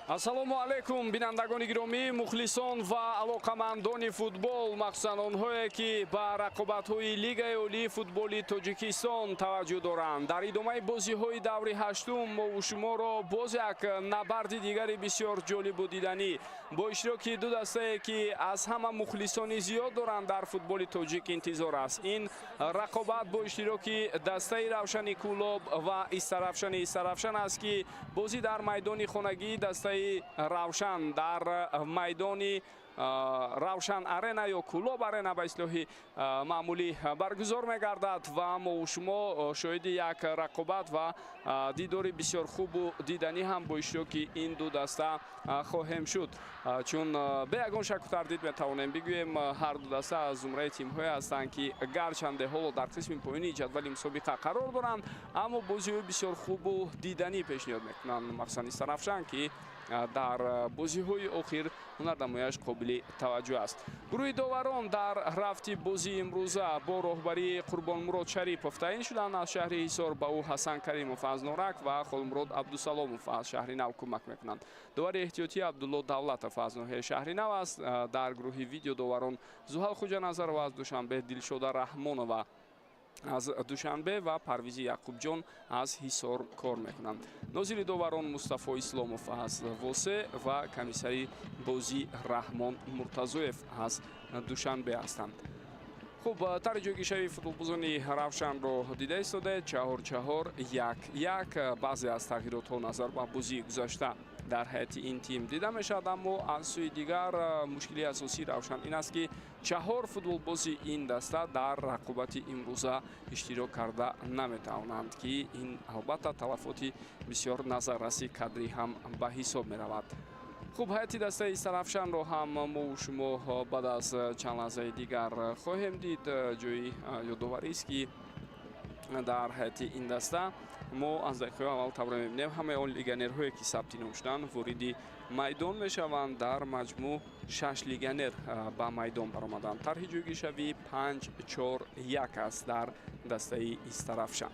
Ассалому алайкум, бинандагони гиромӣ, мухлисон ва алоқамандони футбол, махсусан онҳое, ки ба рақобатҳои Лигаи олии футболи Тоҷикистон таваҷҷӯҳ доранд. Дар идомаи бозиҳои даври ҳаштум мову шуморо боз як набарди дигари бисёр ҷолибу диданӣ бо иштироки ду дастае, ки аз ҳама мухлисони зиёд доранд дар футболи тоҷик, интизор аст. Ин рақобат бо иштироки дастаи Равшани Кӯлоб ва Истаравшани Истаравшан аст, ки бозӣ дар майдони хонагии дастаи Равшан, дар майдони Равшан Арена ё Кӯлоб Арена ба истилоҳи маъмулӣ, баргузор мегардад ва мову шумо шоҳиди як рақобат ва дидори бисёр хубу диданӣ ҳам бо иштироки ин ду даста хоҳем шуд, чун бе ягон шаку тардид метавонем бигӯем, ҳар ду даста аз зумраи тимҳое ҳастанд, ки гарчанде ҳоло дар қисми поёнии ҷадвали мусобиқа қарор доранд, аммо бозиҳои бисёр хубу диданӣ пешниҳод мекунанд, махсусан Истаравшан, ки дар бозиҳои охир ҳунарнамояш қобили таваҷҷӯҳ аст. Гурӯҳи доварон дар рафти бозии имрӯза бо роҳбарии Қурбонмурод Шарипов таъин шуданд аз шаҳри Ҳисор. Ба ӯ Ҳасан Каримов аз Норак ва Холмурод Абдусаломов аз шаҳри Нав кӯмак мекунанд. Довари эҳтиётӣ Абдулло Давлатов аз ноҳияи Шаҳри Нав аст. Дар гурӯҳи видеодоварон Зуҳал Хуҷаназарова аз Душанбе, Дилшода Раҳмонова аз Душанбе ва Парвизи Яқубҷон аз Ҳисор кор мекунанд. Нозири доварон Мустафо Исломов аз Восе ва комиссари бозӣ Раҳмон Муртазоев аз Душанбе ҳастанд. Хуб, тарҳи ҷойгиршавии футболбозони Равшанро дида истодаед: 4-4-1-1. Баъзе аз тағйиротҳо назар ба бозии гузашта дар ҳайати ин тим дида мешавад, аммо аз сӯи дигар мушкилии асосии Равшан ин аст, ки чаҳор футболбози ин даста дар рақобати имрӯза иштирок карда наметавонанд, ки ин албатта талафоти бисёр назарраси кадрӣ ҳам ба ҳисоб меравад. Хуб, ҳайати дастаи Истаравшанро ҳам мову шумо баъд аз чанд лаҳзаи дигар хоҳем дид. Ҷои ёдоварист, ки дар ҳайати ин даста мо аз дақиқаи аввал тавре мебинем, ҳамаи он легионерҳое, ки сабти ном шуданд, вориди майдон мешаванд. Дар маҷмӯъ шаш легионер ба майдон баромаданд. Тарҳи ҷойгиршавӣ 5-4-1 аст дар дастаи Истаравшан.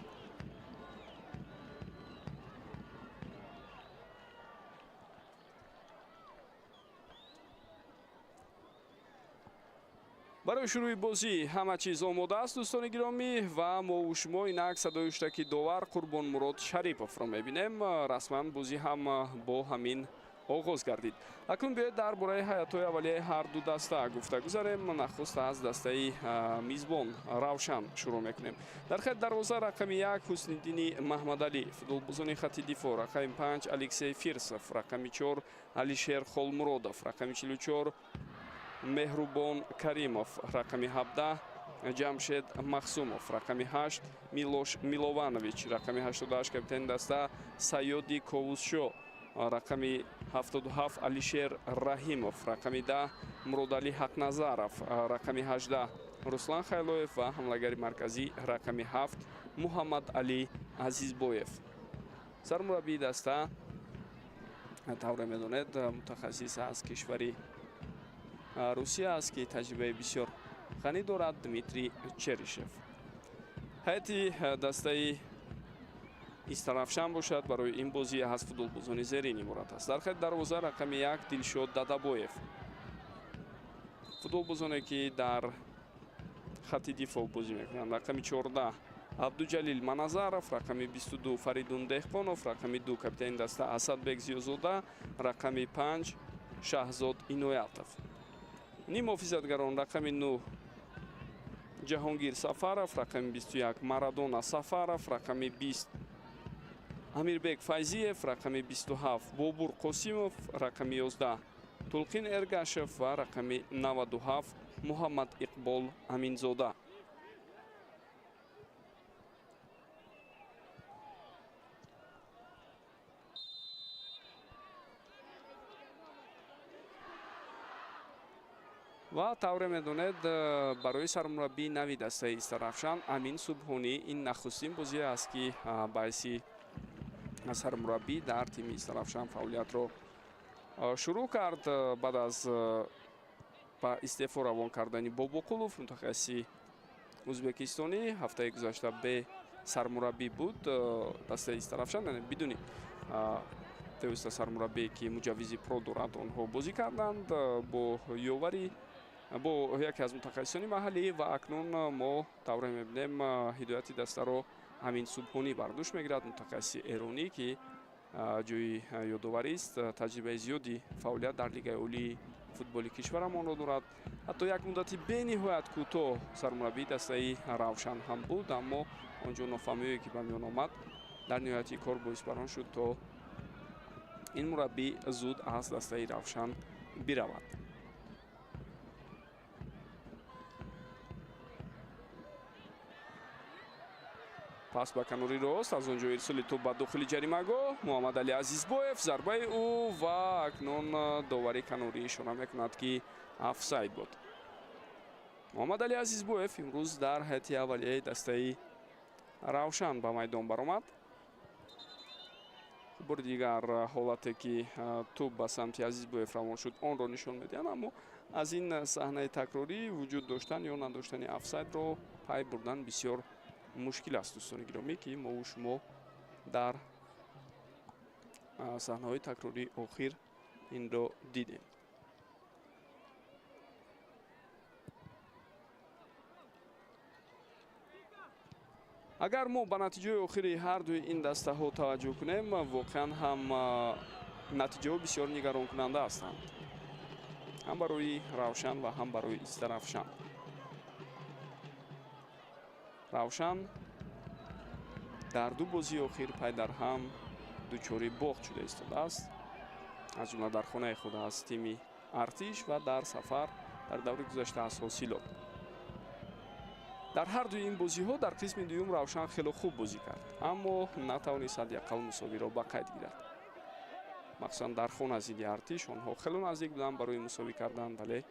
Барои шурӯи бозӣ ҳама чиз омода аст, дӯстони гиромӣ, ва мову шумо инак садои ҳуштаки довар Қурбонмурод Шариповро мебинем. Расман бозӣ ҳам бо ҳамин оғоз гардид. Акнун биёед, дар бораи ҳайатҳои аввалияи ҳар ду даста гуфта гузарем. Нахуст аз дастаи мизбон Равшан шурӯъ мекунем. Дар хати дарвоза рақами 1 Ҳусниддини Маҳмадалӣ, футболбозони хати дифоъ: рақами 5 Алексей Фирсов, рақами 4 Алишер Холмуродов, рақами 44 Меҳрубон Каримов, рақами 17 Ҷамшед Махсумов, рақами 8 Милош Милованович, рақами 88 капитани даста Сайёди Ковусшо, рақами 77 Алишер Раҳимов, рақами 10 Муродалӣ Ҳақназаров, рақами 18 Руслан Хайлоев ва ҳамлагари марказӣ рақами 7 Муҳаммадалӣ Азизбоев. Сармураббии даста, тавре медонед, мутахассис аз кишвари Русия аст, ки таҷрибаи бисёр ғанӣ дорад, Дмитрий Черишев. Ҳайати дастаи Истаравшан бошад, барои ин бозӣ аз футболбозони зерин иборат аст. Дар хати дарвоза рақами 1 Дилшод Дадабоев, футболбозоне, ки дар хати дифоъ бозӣ мекунанд: рақами 14 Абдуҷалил Маназаров, рақами 22 Фаридун Деҳқонов, рақами 2 капитани даста Асадбек Зиёзода, рақами 5 Шаҳзод Иноятов. Ниммуҳофизатгарон: рақами 9 Ҷаҳонгир Сафаров, рақами 21 Марадона Сафаров, рақами 20 Амирбек Файзиев, рақами 27 Бобур Қосимов, рақами 11 Тулқин Эргашев ва рақами 97 Муҳаммад Иқбол Аминзода. Ва тавре медонед, барои сармураббии нави дастаи Истаравшан Амин Субҳонӣ ин нахустин бозие аст, ки ба ҳайси сармураббӣ дар тими Истаравшан фаъолиятро шурӯъ кард баъд аз ба истеъфо равон кардани Бобоқулов, мутахассиси ӯзбекистонӣ. Ҳафтаи гузашта бе сармураббӣ буд дастаи Истаравшан, яъне бидуни Бевосита сармураббие, ки муҷаввизи про дорад, онҳо бозӣ карданд бо ёварӣ, бо яке аз мутахассисони маҳаллӣ. Ва акнун мо тавре мебинем, ҳидояти дастаро Амин Субҳонӣ бар дӯш мегирад, мутахассиси эронӣ, ки ҷои ёдоварист, таҷрибаи зиёди фаъолият дар Лигаи олии футболи кишварамонро дорад. Ҳатто як муддати бениҳоят кӯтоҳ сармураббии дастаи Равшан ҳам буд, аммо он ҷо нофаҳмиҳое, ки ба миён омад, дар ниҳояти кор боис бар он шуд, то ин мураббӣ зуд аз дастаи Равшан биравад. Пас ба канори рост, аз он ҷо ирсоли тӯб ба дохили ҷаримагоҳ. Муҳаммадали Азизбоев, зарбаи ӯ, ва акнун довари канорӣ ишора мекунад, ки офсайд буд. Муҳаммадали Азизбоев имрӯз дар ҳайати аввалияи дастаи Равшан ба майдон баромад. Бори дигар ҳолате, ки тӯб ба самти Азизбоев равон шуд, онро нишон медиҳанд, аммо аз ин саҳнаи такрорӣ вуҷуд доштан ё надоштани офсайдро пай бурдан бисёр мушкил аст, дӯстони гиромӣ, ки мову шумо дар саҳнаҳои такрории охир инро дидем. Агар мо ба натиҷаи охири ҳар дуи ин дастаҳо таваҷҷӯҳ кунем, воқеан ҳам натиҷаҳо бисёр нигаронкунанда ҳастанд, ҳам барои Равшан ва ҳам барои Истарафшан. Равшан дар ду бозии охир пай дар ҳам дучори бохт шуда истодааст, аз ҷумла дар хонаи худ аз тими Артиш ва дар сафар дар даври гузашта аз Ҳосилот. Дар ҳар дуи ин бозиҳо дар қисми дуюм Равшан хело хуб бозӣ кард, аммо натавонист ҳадди ақал мусовиро ба қайд гирад. Махсусан дар хона зидди Артиш онҳо хело наздик буданд барои мусовӣ кардан, вале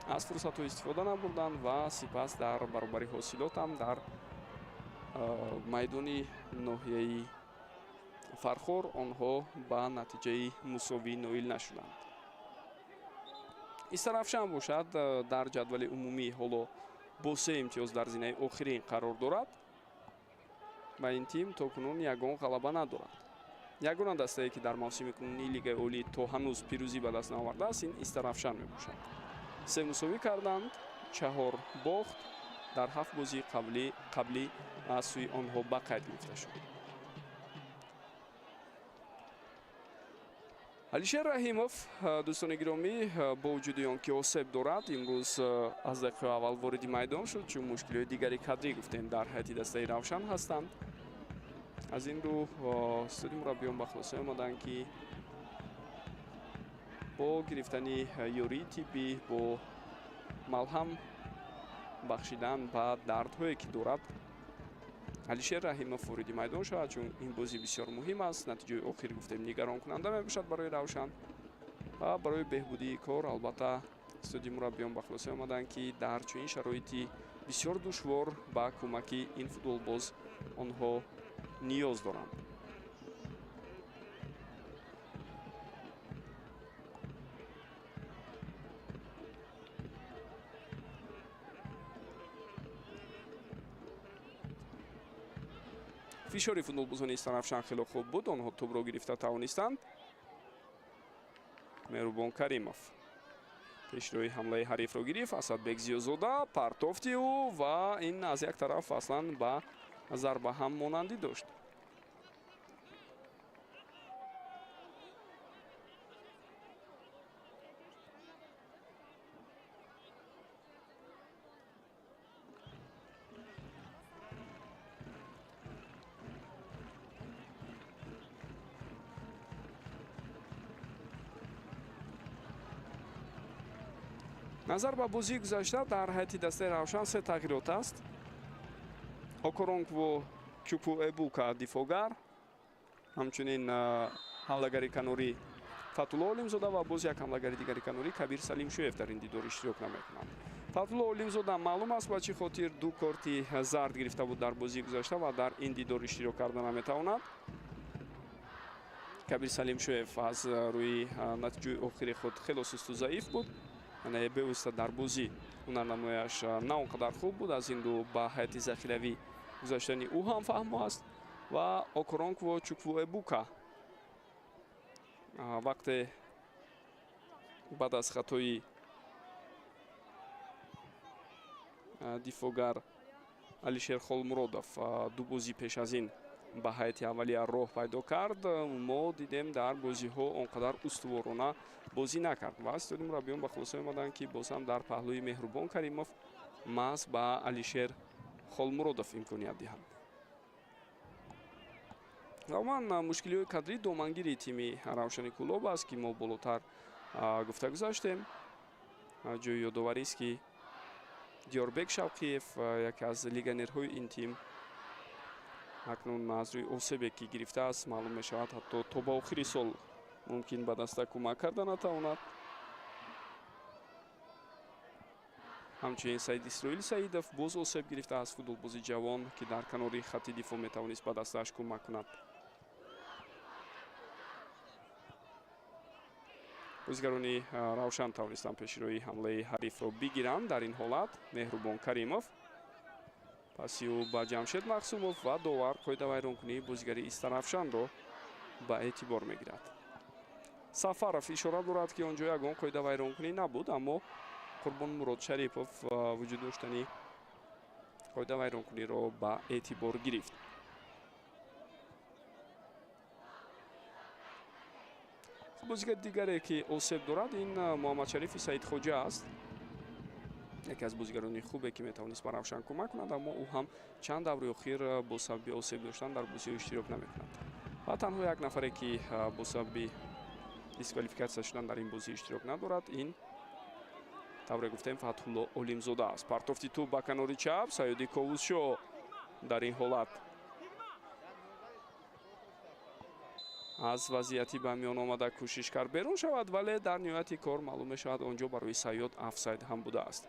аз фурсатҳо истифода набурданд. Ва сипас дар баробари Ҳосилот ҳам дар майдони ноҳияи Фархор онҳо ба натиҷаи мусовӣ ноил нашуданд. Истарафшан бошад, дар ҷадвали умумӣ ҳоло бо 3 имтиёз дар зинаи охирин қарор дорад ва ин тим то кунун ягон ғалаба надорад. Ягона дастае, ки дар мавсими кунунии Лигаи олӣ то ҳанӯз пирӯзӣ ба даст наовардааст, ин Истарафшан мебошад. 3 мусовӣ карданд, 4 бохт дар 7 бозии қаблӣ аз сӯи онҳо ба қайд гирифта шуд. Алишер Раҳимов, дӯстони гиромӣ, бо вуҷуди он ки осеб дорад, имрӯз аз дақиқаи аввал вориди майдон шуд, чун мушкилиҳои дигари кадрӣ, гуфтем, дар ҳайати дастаи Равшан ҳастанд. Аз ин рӯ студи мураббиён ба хулоса омаданд, ки бо гирифтани ёрии тиббӣ, бо малҳам бахшидан ба дардҳое, ки дорад, Алишер Раҳимов вориди майдон шавад, чун ин бозӣ бисёр муҳим аст. Натиҷаи охир, гуфтем, нигаронкунанда мебошад барои Равшан ва барои беҳбудии кор. Албатта, студи мураббиён ба хулоса омаданд, ки дар чунин шароити бисёр душвор ба кӯмаки ин футболбоз онҳо ниёз доранд. Фишори футболбозони Истарафшан хело хуб буд, онҳо тӯбро гирифта тавонистанд. Меҳрубон Каримов пешроҳи ҳамлаи ҳарифро гирифт. Асадбек Зиёзода, партофти ӯ, ва ин аз як тараф аслан ба зарба ҳам монандӣ дошт. Назар ба бозии гузашта дар ҳайати дастаи Равшан се тағйирот аст. Окоронкво Чупу Эбука дифогар, ҳамчунин ҳамлагари канорӣ Фатулло Олимзода ва боз як ҳамлагари дигари канорӣ Кабир Салимшоев дар ин дидор иштирок намекунанд. Фатулло Олимзода маълум аст, ба чӣ хотир ду корти зард гирифта буд дар бозии гузашта ва дар ин дидор иштирок карда наметавонад. Кабир Салимшоев аз рӯи натиҷаи охири худ хело сусту заиф буд, яъне бевосита дар бозӣ ҳунарнамояш на он қадар хуб буд, аз ин рӯ ба ҳайати захиравӣ гузаштани ӯ ҳам фаҳмо аст. Ва Окоронкво Чуквуэбука Вақте баъд аз хатои дифоъгар Алишер Холмуродов ду бозӣ пеш аз ин ба ҳайати аввалия роҳ пайдо кард, мо дидем дар бозиҳо он қадар устуворона бозӣ накард ва ситоди мураббиён ба хулоса омаданд, ки боз ҳам дар паҳлӯи Меҳрубон Каримов маҳз ба Алишер Холмуродов имконият диҳанд. Умуман мушкилиҳои кадрӣ домангири тими Равшани Кӯлоб аст, ки мо болотар гуфта гузаштем. Ҷои ёдоварист, ки Диёрбек Шавқиев, яке аз легионерҳои ин тим, акнун аз рӯи осебе ки гирифтааст маълум мешавад, ҳатто то ба охири сол мумкин ба даста кӯмак карда натавонад. Ҳамчунин Саид Исроил Саидов боз осеб гирифта аз футболбози ҷавон, ки дар канори хатти дифоъ метавонист ба дастааш кӯмак кунад. Бозигарони Равшан тавонистанд пеши рӯи ҳамлаи ҳарифро бигиранд. Дар ин ҳолат Меҳрубон Каримов паси ӯ ба Ҷамшед Махсумов ва довар қоидавайронкунии бозигари Истаравшанро ба эътибор мегирад. Сафаров ишора дорад, ки он ҷо ягон қоидавайронкунӣ набуд, аммо Қурбонмурод Шарипов вуҷуд доштани қоидавайронкуниро ба эътибор гирифт. Бозигари дигаре, ки осеб дорад, ин Муҳаммадшарифи Саидхоҷа аст. Яке аз бозигарони хубе, ки метавонист ба Равшан кӯмак кунад, аммо ӯ ҳам чанд даври охир бо сабаби осеб доштан дар бозиҳо иштирок намекунад. Ва танҳо як нафаре, ки бо сабаби дисквалификатсия шудан дар ин бозӣ иштирок надорад, ин тавре гуфтем Фатҳулло Олимзода аст. Партофти тӯб ба канори чап, Саёди Ковусшо дар ин ҳолат аз вазъияти ба миён омада кӯшиш кард берун шавад, вале дар ниҳояти кор маълум мешавад он ҷо барои Саёд офсайд ҳам будааст.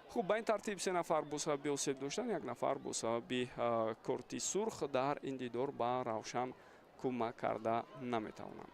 Хуб, ба ин тартиб се нафар бо сабаби осеб доштан, як нафар бо сабаби корти сурх дар ин дидор ба Равшан кӯмак карда наметавонанд.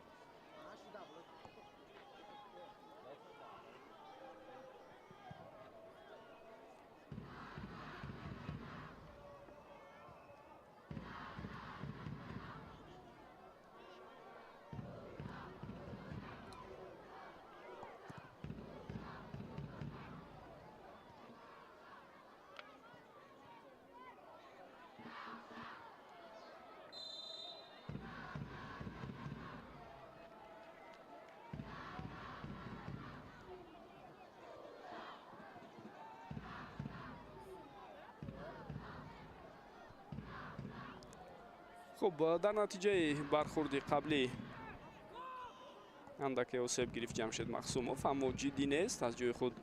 Хуб, дар натиҷаи бархурди қаблӣ андаке осеб гирифт Ҷамшед Махсумов, аммо ҷиддӣ нест, аз ҷои худ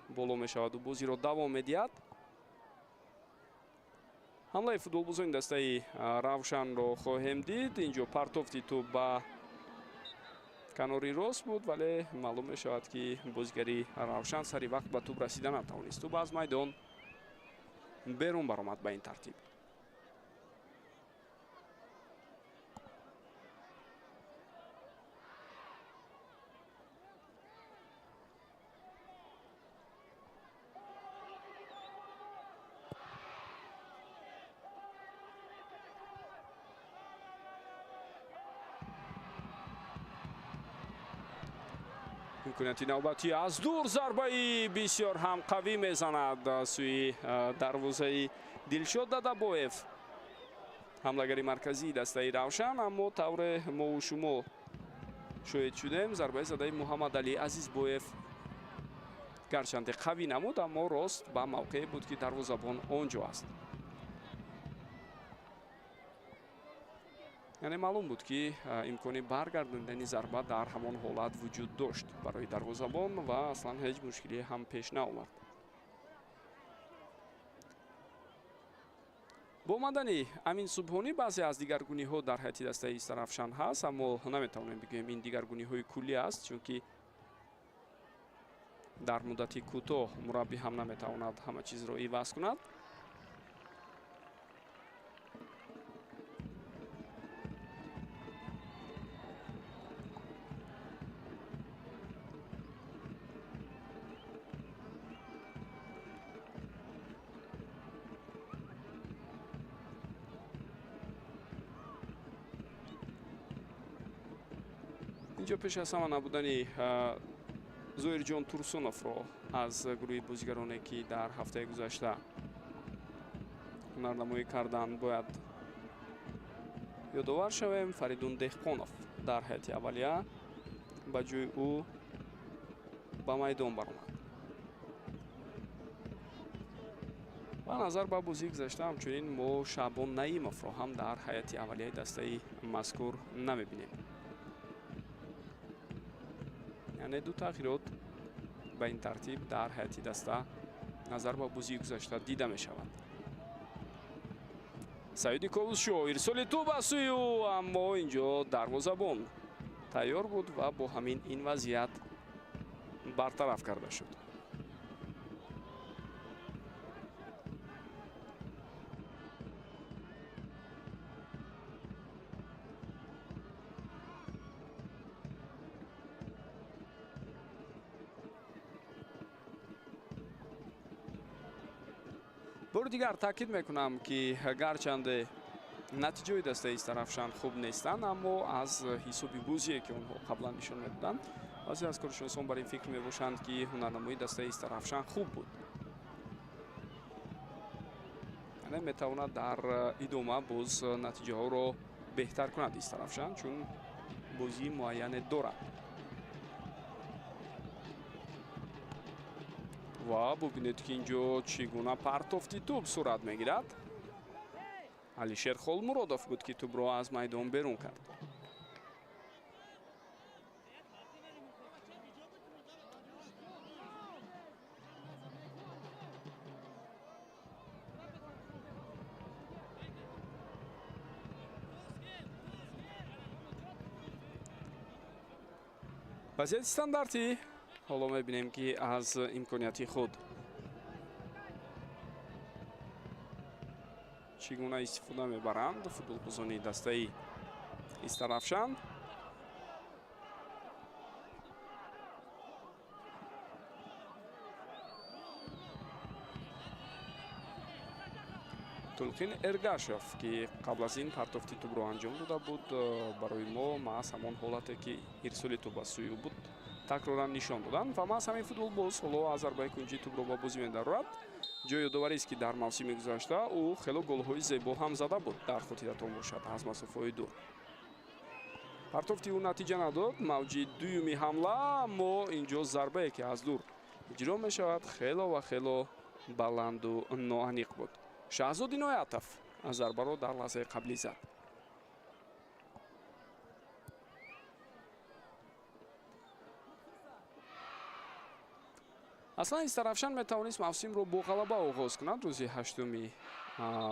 боло мешаваду бозиро давом медиҳад. Ҳамлаи футболбозони дастаи Равшанро хоҳем дид. Инҷо партофти тӯб ба канори рост буд, вале маълум мешавад, ки бозигари Равшан сари вақт ба тӯб расида натавонист. Тӯб аз майдон берун баромад ба ин тартиб. Имконияти навбатӣ аз дур, зарбаи бисёр ҳам қавӣ мезанад сӯи дарвозаи Дилшод Дадабоев, ҳамлагари марказии дастаи Равшан. Аммо тавре мову шумо шоҳид шудем, зарбаи задаи Муҳаммадалӣ Азизбоев гарчанде қавӣ намуд, аммо рост ба мавқее буд, ки дарвозабон он ҷо аст. Яъне маълум буд, ки имкони баргардондани зарба дар ҳамон ҳолат вуҷуд дошт барои дарвозабон ва аслан ҳеҷ мушкиле ҳам пеш наовард. Бо омадани Амин Субҳонӣ баъзе аз дигаргуниҳо дар ҳайати дастаи Истаравшан ҳаст, аммо наметавонем бигӯем ин дигаргуниҳои куллӣ аст, чунки дар муддати кӯтоҳ мураббӣ ҳам наметавонад ҳама чизро иваз кунад. Инҷо пеш аз ҳама набудани Зоирҷон Турсуновро аз гурӯҳи бозигароне, ки дар ҳафтаи гузашта ҳунарнамоӣ карданд, бояд ёдовар шавем. Фаридун Деҳқонов дар ҳайати аввалия ба ҷои ӯ ба майдон баромад. Ва назар ба бозии гузашта ҳамчунин мо Шаъбон Наимовро ҳам дар ҳайати аввалияи дастаи мазкур намебинем. Яъне ду тағйирот ба ин тартиб дар ҳайати даста назар ба бозии гузашта дида мешавад. Саиди Ковусшо, ирсоли тӯб аз сӯи ӯ, аммо инҷо дарвозабон тайёр буд ва бо ҳамин ин вазъият бартараф карда шуд. Бори дигар таъкид мекунам, ки гарчанде натиҷаи дастаи Истарафшан хуб нестанд, аммо аз ҳисоби бозие, ки онҳо қаблан нишон медоданд, баъзе аз коршиносон бар ин фикр мебошанд, ки ҳунарнамоии дастаи Истарафшан хуб буд. Яъне метавонад дар идома боз натиҷаҳоро беҳтар кунад Истарафшан, чун бозии муайяне дорад. Ва бубинед, ки инҷо чӣ гуна партофти тӯб сурат мегирад. Алишер Холмуродов буд, ки тӯбро аз майдон берун кард. Вазъияти стандартӣ ҳоло мебинем, ки аз имконияти худ чӣ гуна истифода мебаранд футболбозони дастаи Истарафшан. Тулқин Эргашев, ки қабл аз ин партофти тӯбро анҷом дода буд, барои мо маҳз ҳамон ҳолате, ки ирсоли тӯб аз сӯи ӯ буд, такроран нишон доданд ва маҳз ҳамин футболбоз ҳоло аз зарбаи кунҷии тӯбро ба бозӣ медарорад. Ҷои ёдоварист, ки дар мавсими гузашта ӯ хело голҳои зебо ҳам зада буд, дар хотиратон бошад, аз масофаҳои дур. Партофти ӯ натиҷа надод. Мавҷи дуюми ҳамла, аммо инҷо зарбае, ки аз дур иҷро мешавад, хело ва хело баланду ноаниқ буд. Шаҳзод Иноятов зарбаро дар лаҳзаи қаблӣ зад. Аслан Истарафшан метавонист мавсимро бо ғалаба оғоз кунад. Рӯзи 8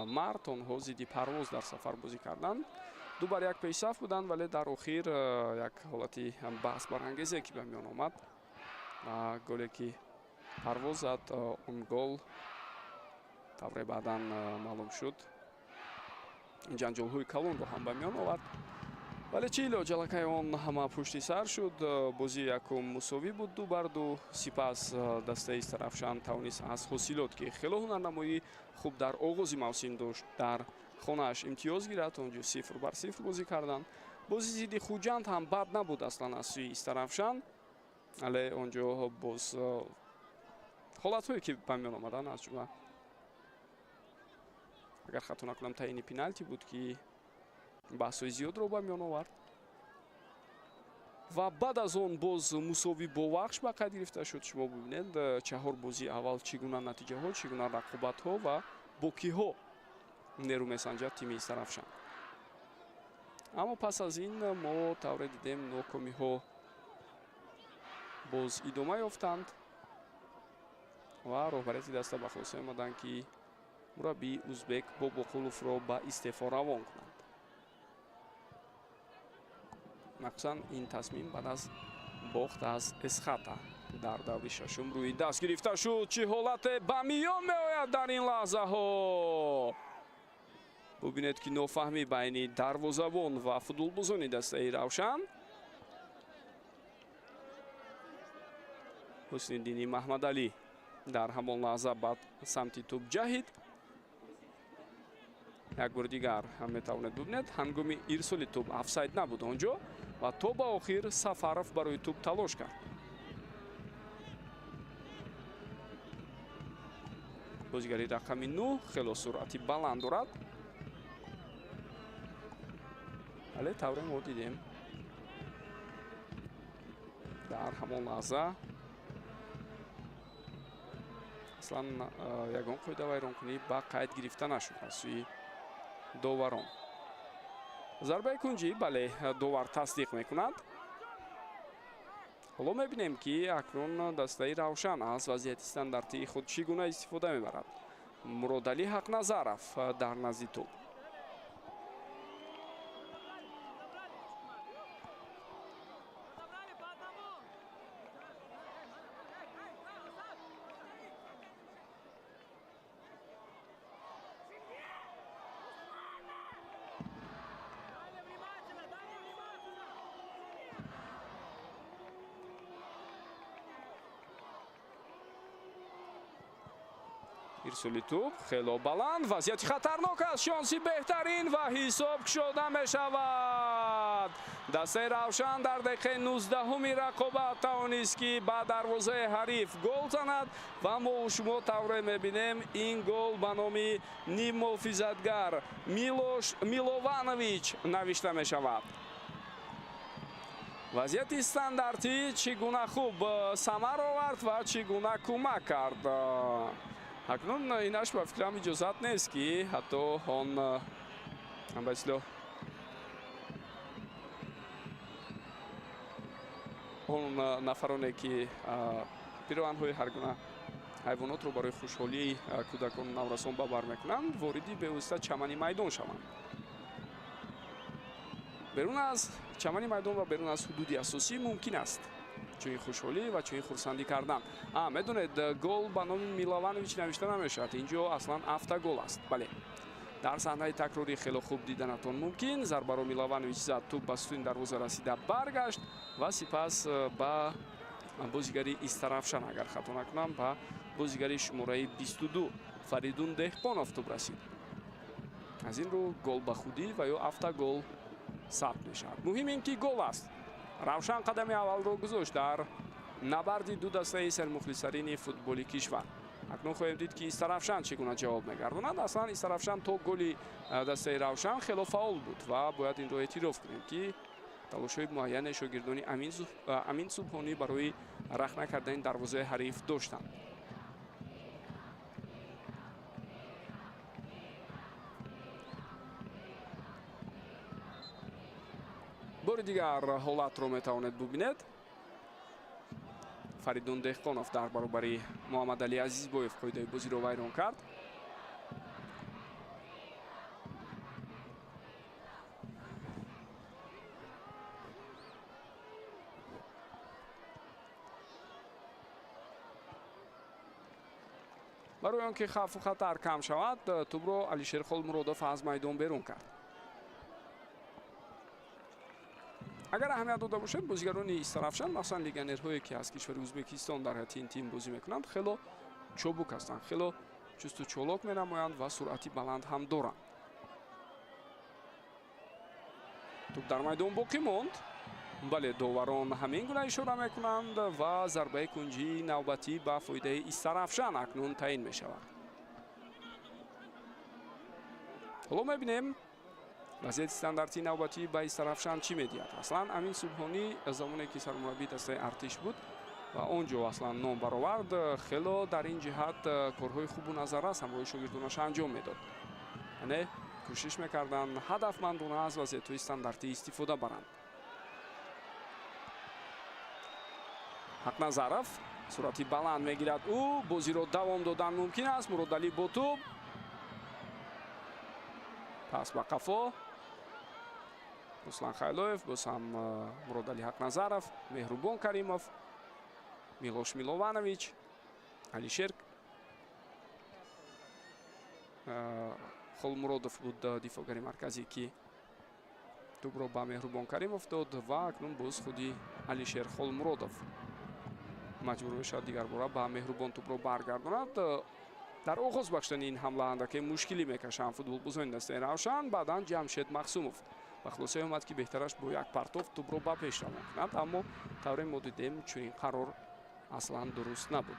март онҳо зидди Парвоз дар сафар бозӣ карданд. 2-1 пешсаф буданд, вале дар охир як ҳолати баҳсбарангезе, ки ба миён омад, голе, ки Парвоз зад, он гол тавре баъдан маълум шуд, ҷанҷолҳои калонро ҳам ба миён овард. Вале чӣ илоҷ, аллакай он ҳама пушти сар шуд. Бозии якум мусовӣ буд 2-2. Сипас дастаи Истарафшан тавонист аз ҳосилот, ки хело ҳунарнамоии хуб дар оғози мавсим дошт, дар хонааш имтиёз гирад. Онҷо 0-0 бозӣ карданд. Бози зидди Хуҷанд ҳам бад набуд аслан аз сӯи Истарафшан, вале онҷо боз ҳолатҳое, ки ба миён омаданд, аз ҷумла агар хато накунам, таъини пеналти буд, ки баҳсҳои зиёдро ба миён овард. Ва баъд аз он боз мусовӣ бо Вахш ба қайд гирифта шуд. Шумо бибинед, чаҳор бозии аввал чӣ гуна натиҷаҳо, чӣ гуна рақобатҳо ва бо киҳо нерӯ месанҷад тими Истарафшан. Аммо пас аз ин мо тавре дидем, нокомиҳо боз идома ёфтанд ва роҳбарияти даста ба хулоса омаданд, ки мураббии узбек Бобоқуловро ба истеъфо равон кунанд. Махсусан ин тасмим баъд аз бохт аз Эсхата дар даври шашум рӯи даст гирифта шуд. Чӣ ҳолате ба миён меояд дар ин лаҳзаҳо! Бубинед, ки нофаҳмӣ байни дарвозабон ва футболбозони дастаи Равшан. Ҳусниддини Маҳмадалӣ дар ҳамон лаҳза ба самти тӯб ҷаҳид. Як бори дигар ҳам метавонед бубинед, ҳангоми ирсоли тӯб офсайд набуд онҷо, Ва то ба охир Сафаров барои тӯб талош кард. Бозигари рақами 9 хело суръати баланд дорад. Вале тавре мо дидем, дар ҳамон лаҳза аслан ягон қоида вайронкунӣ ба қайд гирифта нашуд аз сӯи доварон. Зарбаи кунҷӣ, бале, довар тасдиқ мекунад. Ҳоло мебинем, ки акнун дастаи Равшан аз вазъияти стандартии худ чӣ гуна истифода мебарад. Муродалӣ Ҳақназаров дар назди тӯб. Ирсоли тӯб хело баланд, вазъияти хатарнок аст, шонси беҳтарин ва ҳисоб кушода мешавад. Дастаи Равшан дар дақиқаи 19-уми рақобат тавонист, ки ба дарвозаи ҳариф гол занад ва мо шумо тавре мебинем, ин гол ба номи ниммуҳофизатгар Милош Милованович навишта мешавад. Вазъияти стандартӣ чӣ гуна хуб самар овард ва чӣ гуна кӯмак кард. Акнун инаш ба фикрам иҷозат нест, ки ҳатто он ба истилоҳ он нафароне, ки пироҳанҳои ҳар гуна ҳайвонотро барои хушҳолии кӯдакону наврасон ба бар мекунанд, вориди бевосита чамани майдон шаванд. Берун аз чамани майдон ва берун аз ҳудуди асосӣ мумкин аст чунин хушҳолӣ ва чунин хурсандӣ кардан. Медонед, гол ба номи Милованович навишта намешавад. Инҷо аслан автогол аст. Бале, дар саҳнаи такрорӣ хело хуб диданатон мумкин. Зарбаро Милованович зад, тӯб ба сутуни дарвоза расида баргашт ва сипас ба бозигари Истаравшан, агар хато накунам, ба бозигари шумораи 22 Фаридун Деҳқонов тӯб расид. Аз ин рӯ гол ба худӣ ва ё автогол сабт мешавад. Муҳим ин ки гол аст. Равшан қадами аввалро гузошт дар набарди ду дастаи сермухлистарини футболи кишвар. Акнун хоҳем дид, ки Истаравшан чӣ гуна ҷавоб мегардонад. Аслан Истаравшан то голи дастаи Равшан хело фаъол буд ва бояд инро эътироф кунем, ки талошҳои муайяне шогирдони Амин Субҳонӣ барои рахна кардани дарвозаи ҳариф доштанд. Бори дигар ҳолатро метавонед бубинед. Фаридун Деҳқонов дар баробари Муҳаммадалӣ Азизбоев қоидаи бозиро вайрон кард. Барои он ки хавфу хатар кам шавад, тӯбро Алишер Холмуродов аз майдон берун кард. Агар аҳамият дода бошед, бозигарони Истаравшан, махсусан легионерҳое, ки аз кишвари Ӯзбекистон дар ҳайати ин тим бозӣ мекунанд, хело чобук ҳастанд, хело чусту чолок менамоянд ва суръати баланд ҳам доранд. Тӯб дар майдон боқӣ монд. Бале, доварон ҳамин гуна ишора мекунанд ва зарбаи кунҷии навбатӣ ба фоидаи Истаравшан акнун таъин мешавад. Ҳоло мебинем вазъияти стандартии навбатӣ ба Истаравшан чӣ медиҳад. Аслан Амин Субҳонӣ замоне ки сармураббии дастаи Артиш буд ва он ҷо аслан ном баровард, хело дар ин ҷиҳат корҳои хубу назаррас ҳамроҳи шогирдонаш анҷом медод. Яъне кӯшиш мекарданд ҳадафмандона аз вазъиятҳои стандартӣ истифода баранд. Ҳақназаров суръати баланд мегирад. Ӯ бозиро давом додан мумкин аст. Муродалӣ бо тӯб пас ба қафо. Руслан Хайлоев, боз ҳам Муродалӣ Ҳақназаров, Меҳрубон Каримов, Милош Милованович, Алишер Холмуродов буд дифоъгари марказӣ, ки тӯбро ба Меҳрубон Каримов дод ва акнун боз худи Алишер Холмуродов маҷбур мешавад дигарбора ба Меҳрубон тӯбро баргардонад. Дар оғоз бахшидани ин ҳамла андаке мушкилӣ мекашанд футболбозони дастаи Равшан. Баъдан Ҷамшед Махсумов Ба хулосае омад, ки беҳтараш бо як партоф тӯбро ба пеш равон кунад, аммо тавре мо дидем, чунин қарор аслан дуруст набуд.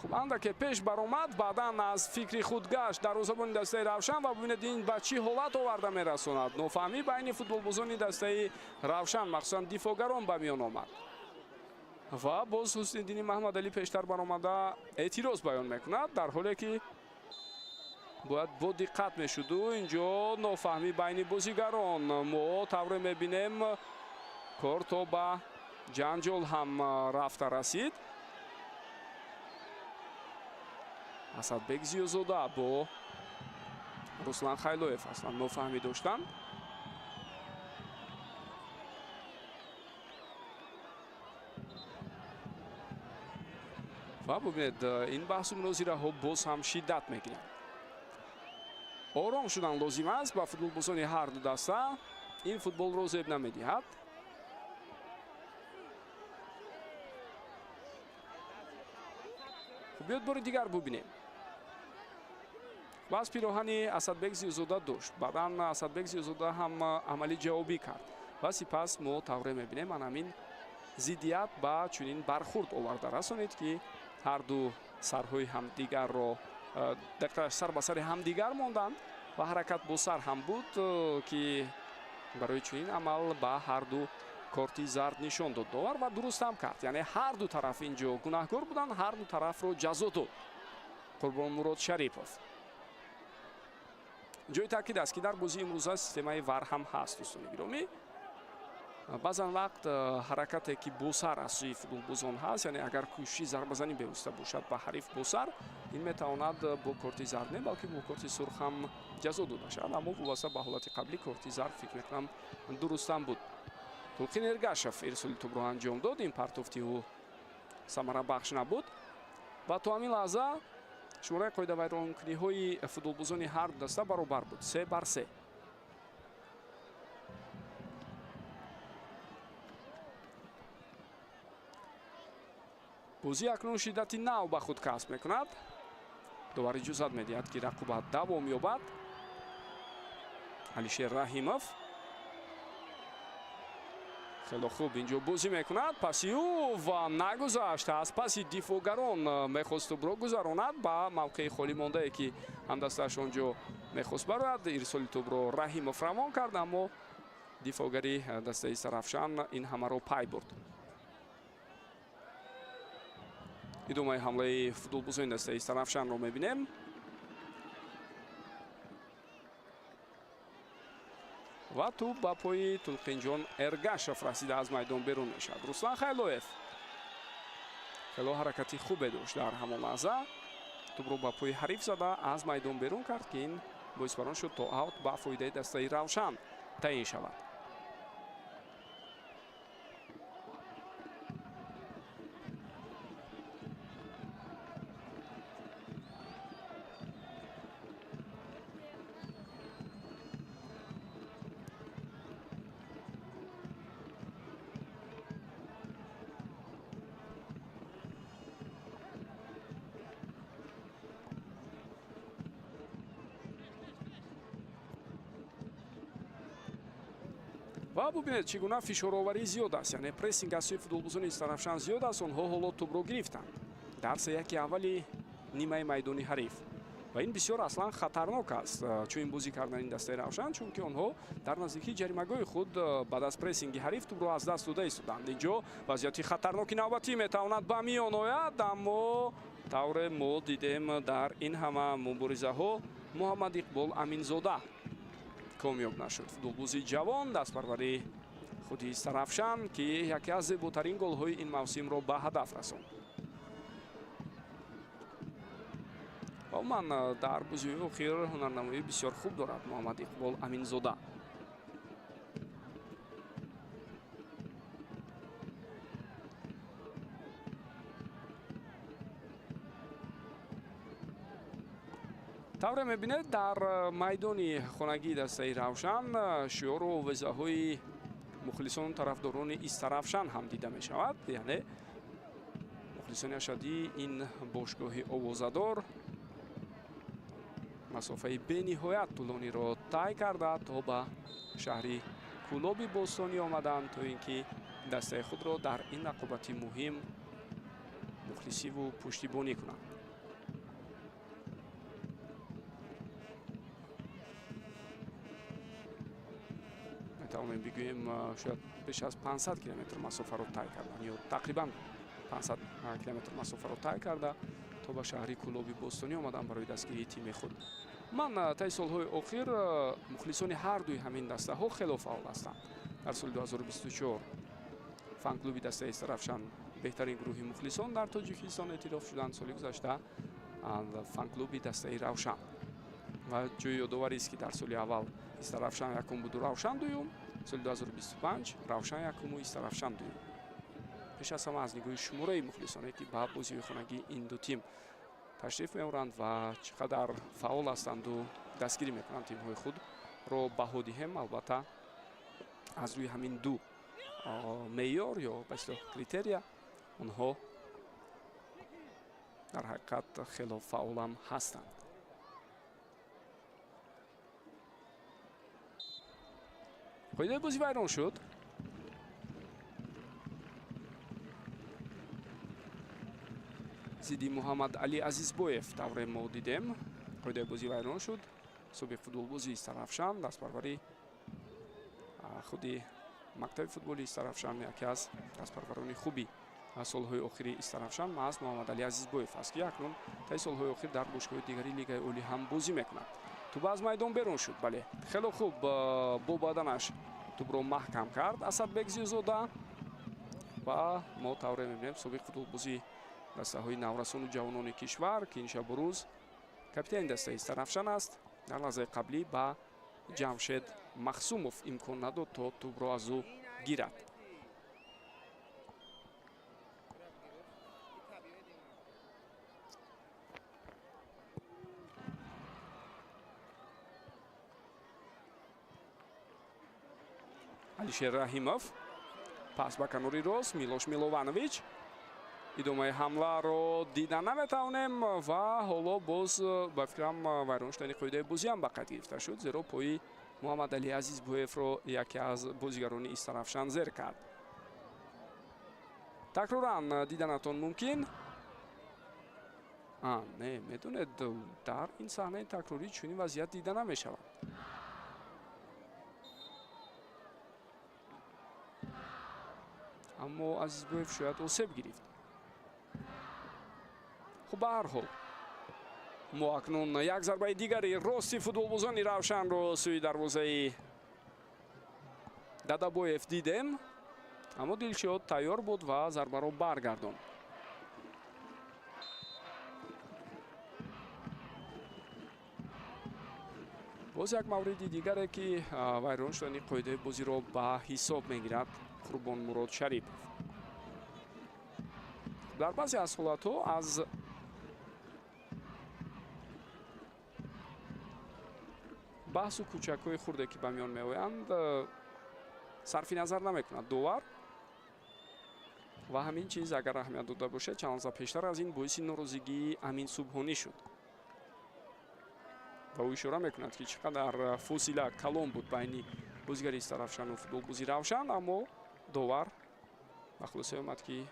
Хуб, андаке пеш баромад, баъдан аз фикри худ гашт дарвозабони дастаи Равшан ва бубинед, ин ба чӣ ҳолат оварда мерасонад. Нофаҳмӣ байни футболбозони дастаи Равшан, махсусан дифоъгарон, ба миён омад ва боз Ҳусниддини Маҳмадалӣ пештар баромада эътироз баён мекунад, дар ҳоле ки бояд бо диққат мешуду. Инҷо нофаҳмӣ байни бозигарон мо тавре мебинем, кор то ба ҷанҷол ҳам рафта расид. Асадбек Зиёзода бо Руслан Хайлоев аслан нофаҳмӣ доштанд. Ва бубинед, ин баҳсу мунозираҳо боз ҳам шиддат мегиранд. Ором шудан лозим аст ба футболбозони ҳар ду даста. Ин футболро зеб намедиҳад. Хуб, биёд бори дигар бубинем. Аз пироҳани Асадбек Зиёзода дошт, баъдан Асадбек Зиёзода ҳам амали ҷавобӣ кард ва сипас мо тавре мебинем, ан ҳамин зиддият ба чунин бархурд оварда расонид, ки ҳар ду сарҳои ҳамдигарро дақиқтараш сар ба сари ҳамдигар монданд ва ҳаракат бо сар ҳам буд, ки барои чунин амал ба ҳар ду корти зард нишон дод довар ва дуруст ҳам кард. Яъне ҳар ду тараф инҷо гунаҳкор буданд, ҳар ду тарафро ҷазо дод Қурбонмурод Шарипов. Ҷои таъкид аст, ки дар бозии имрӯза системаи вар ҳам ҳаст, дӯстони гиромӣ. Баъзан вақт ҳаракате, ки бо сар аз сӯи футболбозон ҳаст, яъне агар кӯшиши зарбазанӣ бевосита бошад ба ҳариф бо сар, ин метавонад бо корти зард не, балки бо корти сурх ҳам ҷазо дода шавад. Аммо вобаста ба ҳолати қаблӣ корти зард, фикр мекунам, дурустам буд. Тулқин Эргашев ирсоли тӯбро анҷом дод. Ин партофти ӯ самарабахш набуд ва то ҳамин лаҳза шумораи қоидавайронкуниҳои футболбозони ҳар ду даста баробар буд, 3 бар 3. Бозӣ акнун шиддати нав ба худ касб мекунад. Довар иҷозат медиҳад, ки рақобат давом ёбад. Алишер Раҳимов хело хуб инҷо бозӣ мекунад, паси ӯ ва нагузашт. Аз паси дифоъгарон мехост тӯбро гузаронад ба мавқеи холӣ мондае, ки ҳамдастааш он ҷо мехост барояд. Ирсоли тӯбро Раҳимов равон кард, аммо дифоъгари дастаи Сарафшан ин ҳамаро пай бурд. Идомаи ҳамлаи футболбозони дастаи Сарафшанро мебинем. Ва тӯб ба пои Тулқинҷон Эргашев расида аз майдон берун мешавад. Руслан Хайлоев хело ҳаракати хубе дошт дар ҳамон лаҳза, тӯбро ба пои ҳариф зада аз майдон берун кард, ки ин боис барон шуд, то аут ба фоидаи дастаи Равшан таъин шавад. Ва бубинед, чӣ гуна фишороварӣ зиёд аст, яъне прессинг аз сӯи футболбозони Истарафшан зиёд аст. Онҳо ҳоло тӯбро гирифтанд дар сеяки аввали нимаи майдони ҳариф ва ин бисёр аслан хатарнок аст чунин бозӣ кардани дастаи Равшан, чунки онҳо дар наздикии ҷаримагоҳи худ баъд аз прессинги ҳариф тӯбро аз даст дода истоданд. Инҷо вазъияти хатарноки навбатӣ метавонад ба миён ояд, аммо тавре мо дидем, дар ин ҳама муборизаҳо Муҳаммад Иқбол Аминзода комёб нашуд. Футболбози ҷавон, дастпарвари худи Истарафшан, ки яке аз зеботарин голҳои ин мавсимро ба ҳадаф расонд. Ва умуман дар бозиҳои охир ҳунарнамоӣ бисёр хуб дорад Муҳаммад Иқбол Аминзода. Тавре мебинед, дар майдони хонагии дастаи Равшан шиёру овезаҳои мухлисону тарафдорони Истарафшан ҳам дида мешавад, яъне мухлисони ашаддии ин бошгоҳи овозадор. Масофаи бениҳоят тӯлониро тай карда то ба шаҳри Кӯлоби бостонӣ омаданд, то ин ки дастаи худро дар ин рақобати муҳим мухлисиву пуштибонӣ кунанд. Метавонем бигӯем, шояд беш аз 500 километр масофаро тай карданд ё тақрибан 500 километр масофаро тай карда то ба шаҳри Кӯлоби бостонӣ омаданд барои дастгирии тими худ. Ман таи солҳои охир мухлисони ҳар дуи ҳамин дастаҳо хело фаъол ҳастанд. Дар соли 2024 фан-клуби дастаи Истаравшан беҳтарин гурӯҳи мухлисон дар Тоҷикистон эътироф шуданд. Соли гузашта фан-клуби дастаи Равшан. Ва ҷои ёдоварист, ки дар соли аввал Истаравшан якум буду Равшан дуюм, соли 2025 Равшан якуму Истаравшан дуюм. Пеш аз ҳама аз нигоҳи шумораи мухлисоне, ки ба бозиҳои хонагии ин ду тим ташриф меоранд ва чӣ қадар фаъол ҳастанду дастгирӣ мекунанд тимҳои худро баҳо диҳем, албатта аз рӯи ҳамин ду меъёр ё ба истилоҳ критерия онҳо дар ҳақиқат хело фаъолам ҳастанд. Қоидаи бозӣ вайрон шуд. Зидди Муҳаммад Али Азизбоев тавре мо дидем, қоидаи бозӣ вайрон шуд. Собиқ футболбози Истаравшан, дастпарвари худи мактаби футболи Истаравшан, яке аз дастпарварони хуби солҳои охири Истаравшан маҳз Муҳаммад Али Азизбоев аст, ки акнун таи солҳои охир дар бошгоҳи дигари Лигаи Олӣ ҳам бозӣ мекунад. Туба аз майдон берун шуд. Бале, хело хуб бо баданаш тубро маҳкам кард Асадбек Зиёзода ва мо тавре мебинем собиқ футболбози дастаҳои наврасону ҷавонони кишвар, ки ин шабу рӯз капитани дастаи Истаравшан аст, дар лаҳзаи қаблӣ ба Ҷамшед Махсумов имкон надод то тубро аз ӯ гирад. Алишер Раҳимов пас ба канори рост, Милош Милованович. Идомаи ҳамларо дида наметавонем ва ҳоло боз ба фикрам вайрон шудани қоидаи бозиам ба қайд гирифта шуд, зеро пои Муҳаммад Али Азизбоевро яке аз бозигарони Истаравшан зер кард. Такроран диданатон мумкин. Не, медонед, дар ин саҳнаи такрорӣ чунин вазъият дида намешавад. Аммо Азизбоев шояд осеб гирифт. Хуб, ба ҳар ҳол мо акнун як зарбаи дигари рости футболбозони Равшанро сӯи дарвозаи Дадабоев дидем, аммо Дилшод тайёр буд ва зарбаро баргардонд. Боз як мавриди дигаре, ки вайрон шудани қоидаи бозиро ба ҳисоб мегирад Қурбонмурод Шарипов. Дар баъзе аз ҳолатҳо аз баҳсу кӯчакҳои хурде, ки ба миён меоянд, сарфи назар намекунад довар ва ҳамин чиз, агар аҳамият дода бошад, чанд лаҳза пештар аз ин боиси норозигии Амин Субҳонӣ шуд ва ӯ ишора мекунад, ки чӣ қадар фосила калон буд байни бозигари Истаравшану футболбози Равшан, аммо довар ба хулоса омад, ки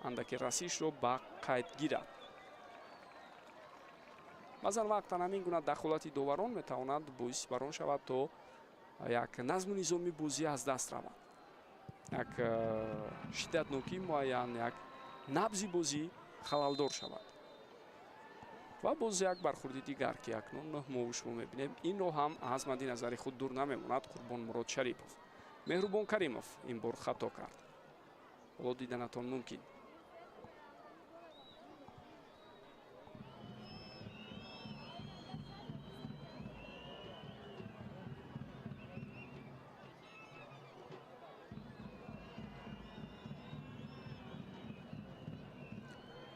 андаке расишро ба қайд гирад. Баъзан вақтан ҳамин гуна дахолати доварон метавонад боиси бар он шавад, то як назму низоми бозӣ аз даст равад, як шиддатнокии муайян, як набзи бозӣ халалдор шавад. Ва боз як бархурди дигар, ки акнун мо шумо мебинем, инро ҳам аз мадди назари худ дур намемонад Қурбонмурод Шарипов. Меҳрубон Каримов ин бор хато кард. Ҳоло диданатон мумкин.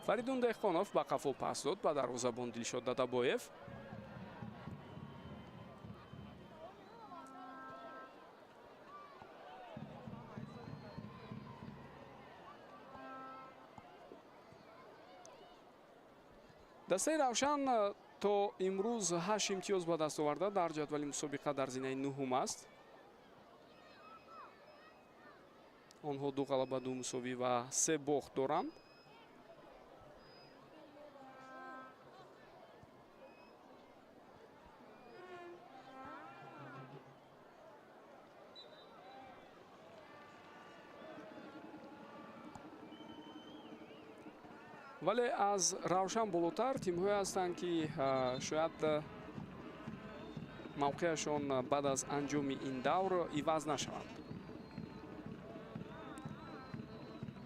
Фаридун Деҳқонов ба қафо пас дод ба дарвозабон Дилшод Дадабоев. Дастаи Равшан То имрӯз 8 имтиёз ба даст оварда, дар ҷадвали мусобиқа дар зинаи нуҳум аст. Онҳо 2 ғалаба, 2 мусовӣ ва 3 бохт доранд. Вале аз Равшан болотар тимҳое ҳастанд, ки шояд мавқеашон баъд аз анҷоми ин давр иваз нашаванд.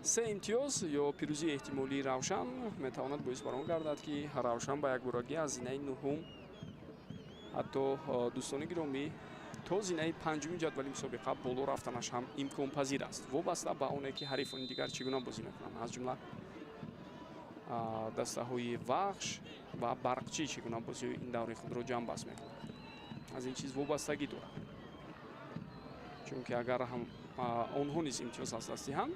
3 имтиёз ё пирӯзии эҳтимолии Равшан метавонад боис бар он гардад, ки Равшан ба якборагӣ аз зинаи нуҳум, ҳатто, дӯстони гиромӣ, то зинаи панҷуми ҷадвали мусобиқа боло рафтанаш ҳам имконпазир аст, вобаста ба оне ки ҳарифони дигар чӣ гуна бозӣ мекунанд, аз ҷумла дастаҳои Вахш ва Барқчӣ чӣ гуна бозиҳои ин даври худро ҷамъбаст мекунанд. Аз ин чиз вобастагӣ дорад, чунки агар ҳам онҳо низ имтиёз аз даст диҳанд.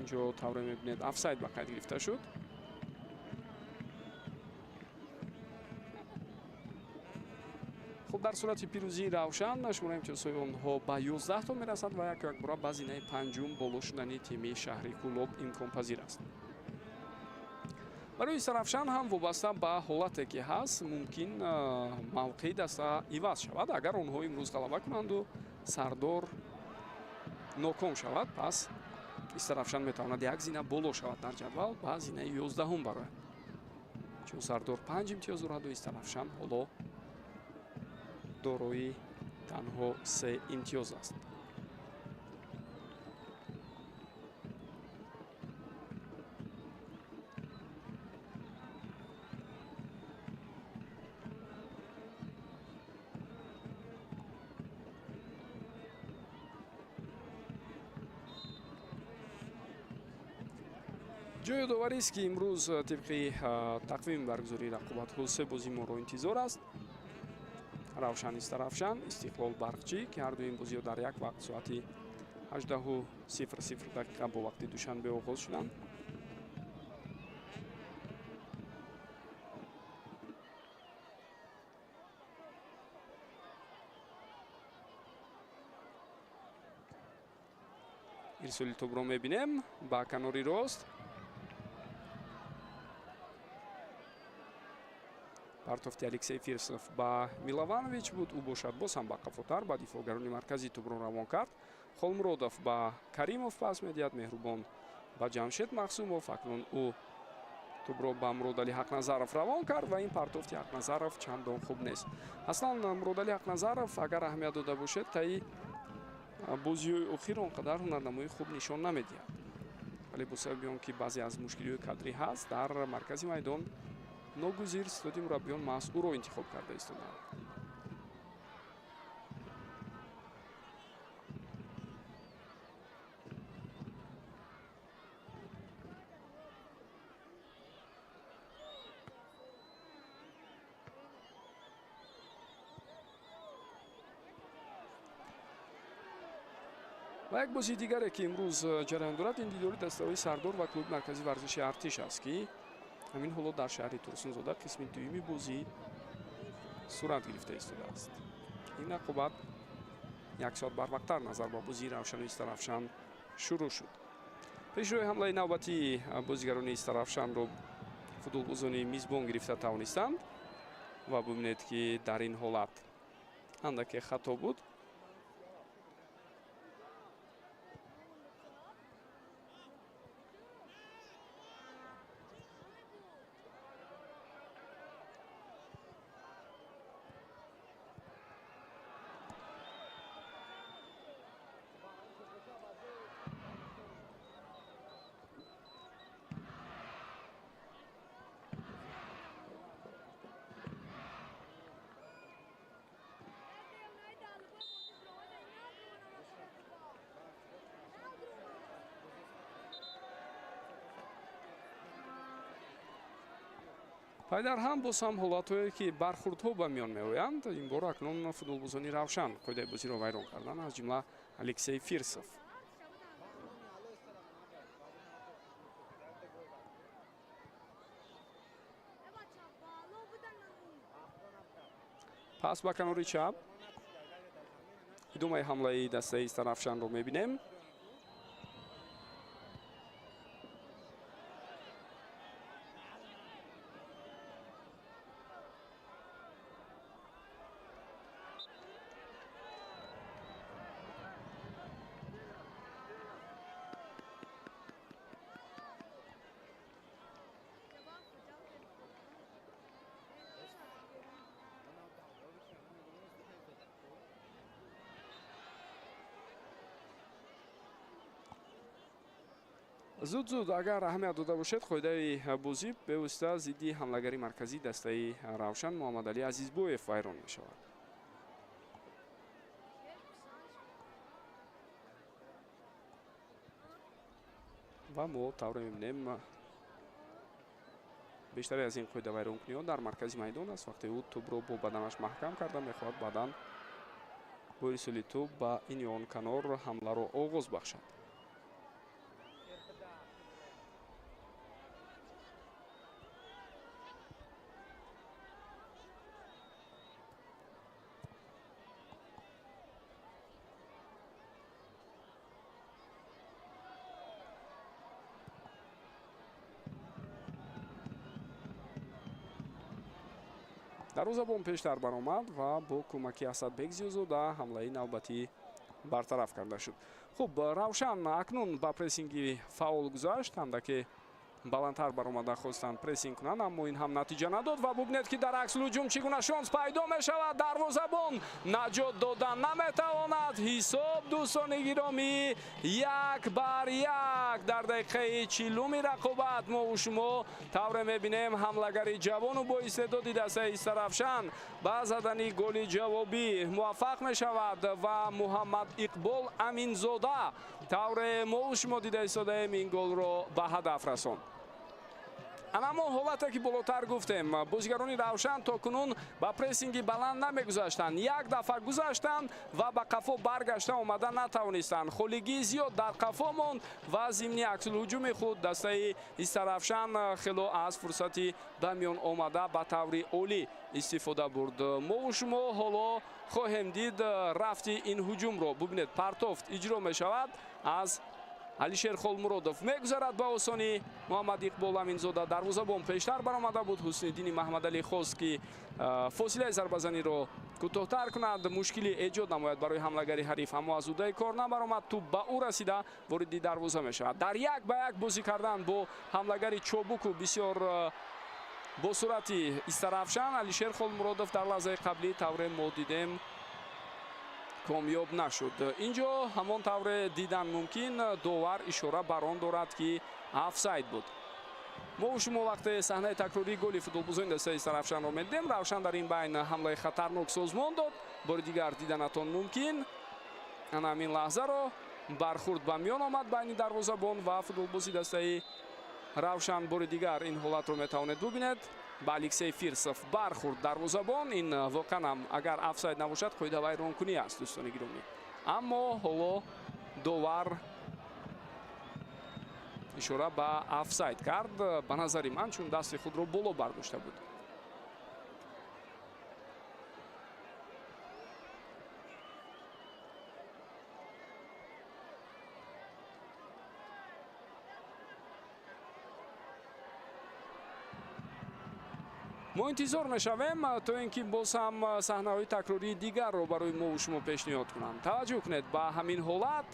Инҷо тавре мебинед, офсайд ба қайд гирифта шуд. Хуб, дар сурати пирӯзии Равшан шумораи имтиёзҳои онҳо ба 11 то мерасад ва як якбора ба зинаи панҷум боло шудани тими шаҳри Кӯлоб имконпазир аст. Барои Истарафшан ҳам вобаста ба ҳолате ки ҳаст, мумкин мавқеи даста иваз шавад. Агар онҳо имрӯз ғалаба кунанду Сардор ноком шавад, пас Истарафшан метавонад як зина боло шавад дар ҷадвал, ба зинаи 11-ум барояд, чун Сардор 5 имтиёз дораду Истарафшан ҳоло дорои танҳо 3 имтиёз аст. Ҷои ёдоварист, ки имрӯз тибқи тақвими баргузории рақобатҳо се бозӣ моро интизор аст: Равшан Истарафшан, Истиқлол Барқчӣ, ки ҳар дуи ин бозиҳо дар як вақт соати 18:00 дақиқа бо вақти Душанбе оғоз шуданд. Ирсоли тӯбро мебинем ба канори рост. Партофти Алексей Фирсов ба Милованович буд, ӯ бошад боз ҳам ба қафотар, ба дифоъгарони марказӣ тӯбро равон кард. Холмуродов ба Каримов пас медиҳад, Меҳрубон ба Ҷамшед Махсумов. Акнун ӯ тӯбро ба Муродали Ҳақназаров равон кард ва ин партофти Ҳақназаров чандон хуб нест. Аслан Муродали Ҳақназаров, агар аҳамият дода бошед, таи бозиҳои охир он қадар ҳунарнамоии хуб нишон намедиҳад, вале бо сабаби он ки баъзе аз мушкилиҳои кадрӣ ҳаст дар маркази майдон, ногузир ситоди мураббиён маҳз ӯро интихоб карда истоданд. Ва як бозии дигаре, ки имрӯз ҷараён дорад, ин дидори дастаҳои Сардор ва клуби марказии варзиши Артиш аст, ки ҳамин ҳоло дар шаҳри Турсунзода қисми дуюми бозӣ сурат гирифта истодааст. Ин рақобат як соат барвақттар назар ба бозии Равшану Истарафшан шурӯъ шуд. Пешрои ҳамлаи навбатии бозигарони Истарафшанро футболбозони мизбон гирифта тавонистанд ва бубинед, ки дар ин ҳолат андаке хато буд. Пайдарҳам боз ҳам ҳолатҳое, ки бархурдҳо ба миён меоянд. Ин бор акнун футболбозони Равшан қоидаи бозиро вайрон карданд, аз ҷумла Алексей Фирсов. Пас ба канори чап. Идомаи ҳамлаи дастаи Истарафшанро мебинем. Зуд зуд агар аҳамият дода бошед, қоидаи бозӣ бевосита зидди ҳамлагари марказии дастаи Равшан Муҳаммадалӣ Азизбоев вайрон мешавад. Ва мо тавре мебинем, бештаре аз ин қоидавайронкуниҳо дар маркази майдон аст. Вақте ӯ тӯбро бо баданаш маҳкам карда мехоҳад баъдан бо ирсоли тӯб ба ин ё он канор ҳамларо оғоз бахшад. Дарвозабон пештар баромад ва бо кӯмаки Асадбек Зиёзода ҳамлаи навбатӣ бартараф карда шуд. Хуб, Равшан акнун ба прессинги фаъол гузашт, андаке баландтар баромада хостанд прессинг кунанд, аммо ин ҳам натиҷа надод ва бубинед, ки дар аксулҳуҷум чӣ гуна шонс пайдо мешавад. Дарвозабон наҷот дода наметавонад. Ҳисоб, дӯстони гиромӣ, 1-1 дар дақиқаи 40-уми рақобат мо шумо тавре мебинем, ҳамлагари ҷавону бо истеъдоди дастаи Истарафшан ба задани голи ҷавобӣ муваффақ мешавад ва Муҳаммад Иқбол Аминзода тавре мо шумо дида истодаем ин голро ба ҳадаф расонд. Ана ҳамон ҳолате ки болотар гуфтем, бозигарони Равшан то кунун ба прессинги баланд намегузаштанд. Як дафъа гузаштанд ва ба қафо баргашта омада натавонистанд. Холигии зиёд дар қафо монд ва зимни аксулҳуҷуми худ дастаи Истарафшан хело аз фурсати ба миён омада ба таври олӣ истифода бурд. Мову шумо ҳоло хоҳем дид рафти ин ҳуҷумро. Бубинед, партофт иҷро мешавад аз Алишер Холмуродов, мегузарад ба осонӣ Муҳаммад Иқбол Аминзода. Дарвозабон пештар баромада буд. Ҳусниддини Маҳмадалӣ хост, ки фосилаи зарбазаниро кӯтоҳтар кунад, мушкилӣ эҷод намояд барои ҳамлагари ҳариф, аммо аз уҳдаи кор набаромад. Тӯб ба ӯ расида вориди дарвоза мешавад. Дар як ба як бозӣ кардан бо ҳамлагари чобуку бисёр бо суръати Истарафшан Алишер Холмуродов дар лаҳзаи қаблӣ тавре мо дидем комёб нашуд. Инҷо ҳамон тавре дидан мумкин, довар ишора бар он дорад, ки офсайд буд. Мо шумо вақте саҳнаи такрории голи футболбозони дастаи Истарафшанро медидем, Равшан дар ин байн ҳамлаи хатарнок созмон дод. Бори дигар диданатон мумкин. Ана ҳамин лаҳзаро бархурд ба миён омад байни дарвозабон ва футболбози дастаи Равшан. Бори дигар ин ҳолатро метавонед бубинед. Ба Алексей Фирсов бархурд дарвозабон. Ин воқеан ҳам агар офсайд набошад, қоидавайронкунӣ аст, дӯстони гиромӣ. Аммо ҳоло довар ишора ба офсайд кард, ба назари ман, чун дасти худро боло бардошта буд. Мо интизор мешавем, то ин ки боз ҳам саҳнаҳои такрории дигарро барои мову шумо пешниҳод кунам. Таваҷҷӯҳ кунед ба ҳамин ҳолат,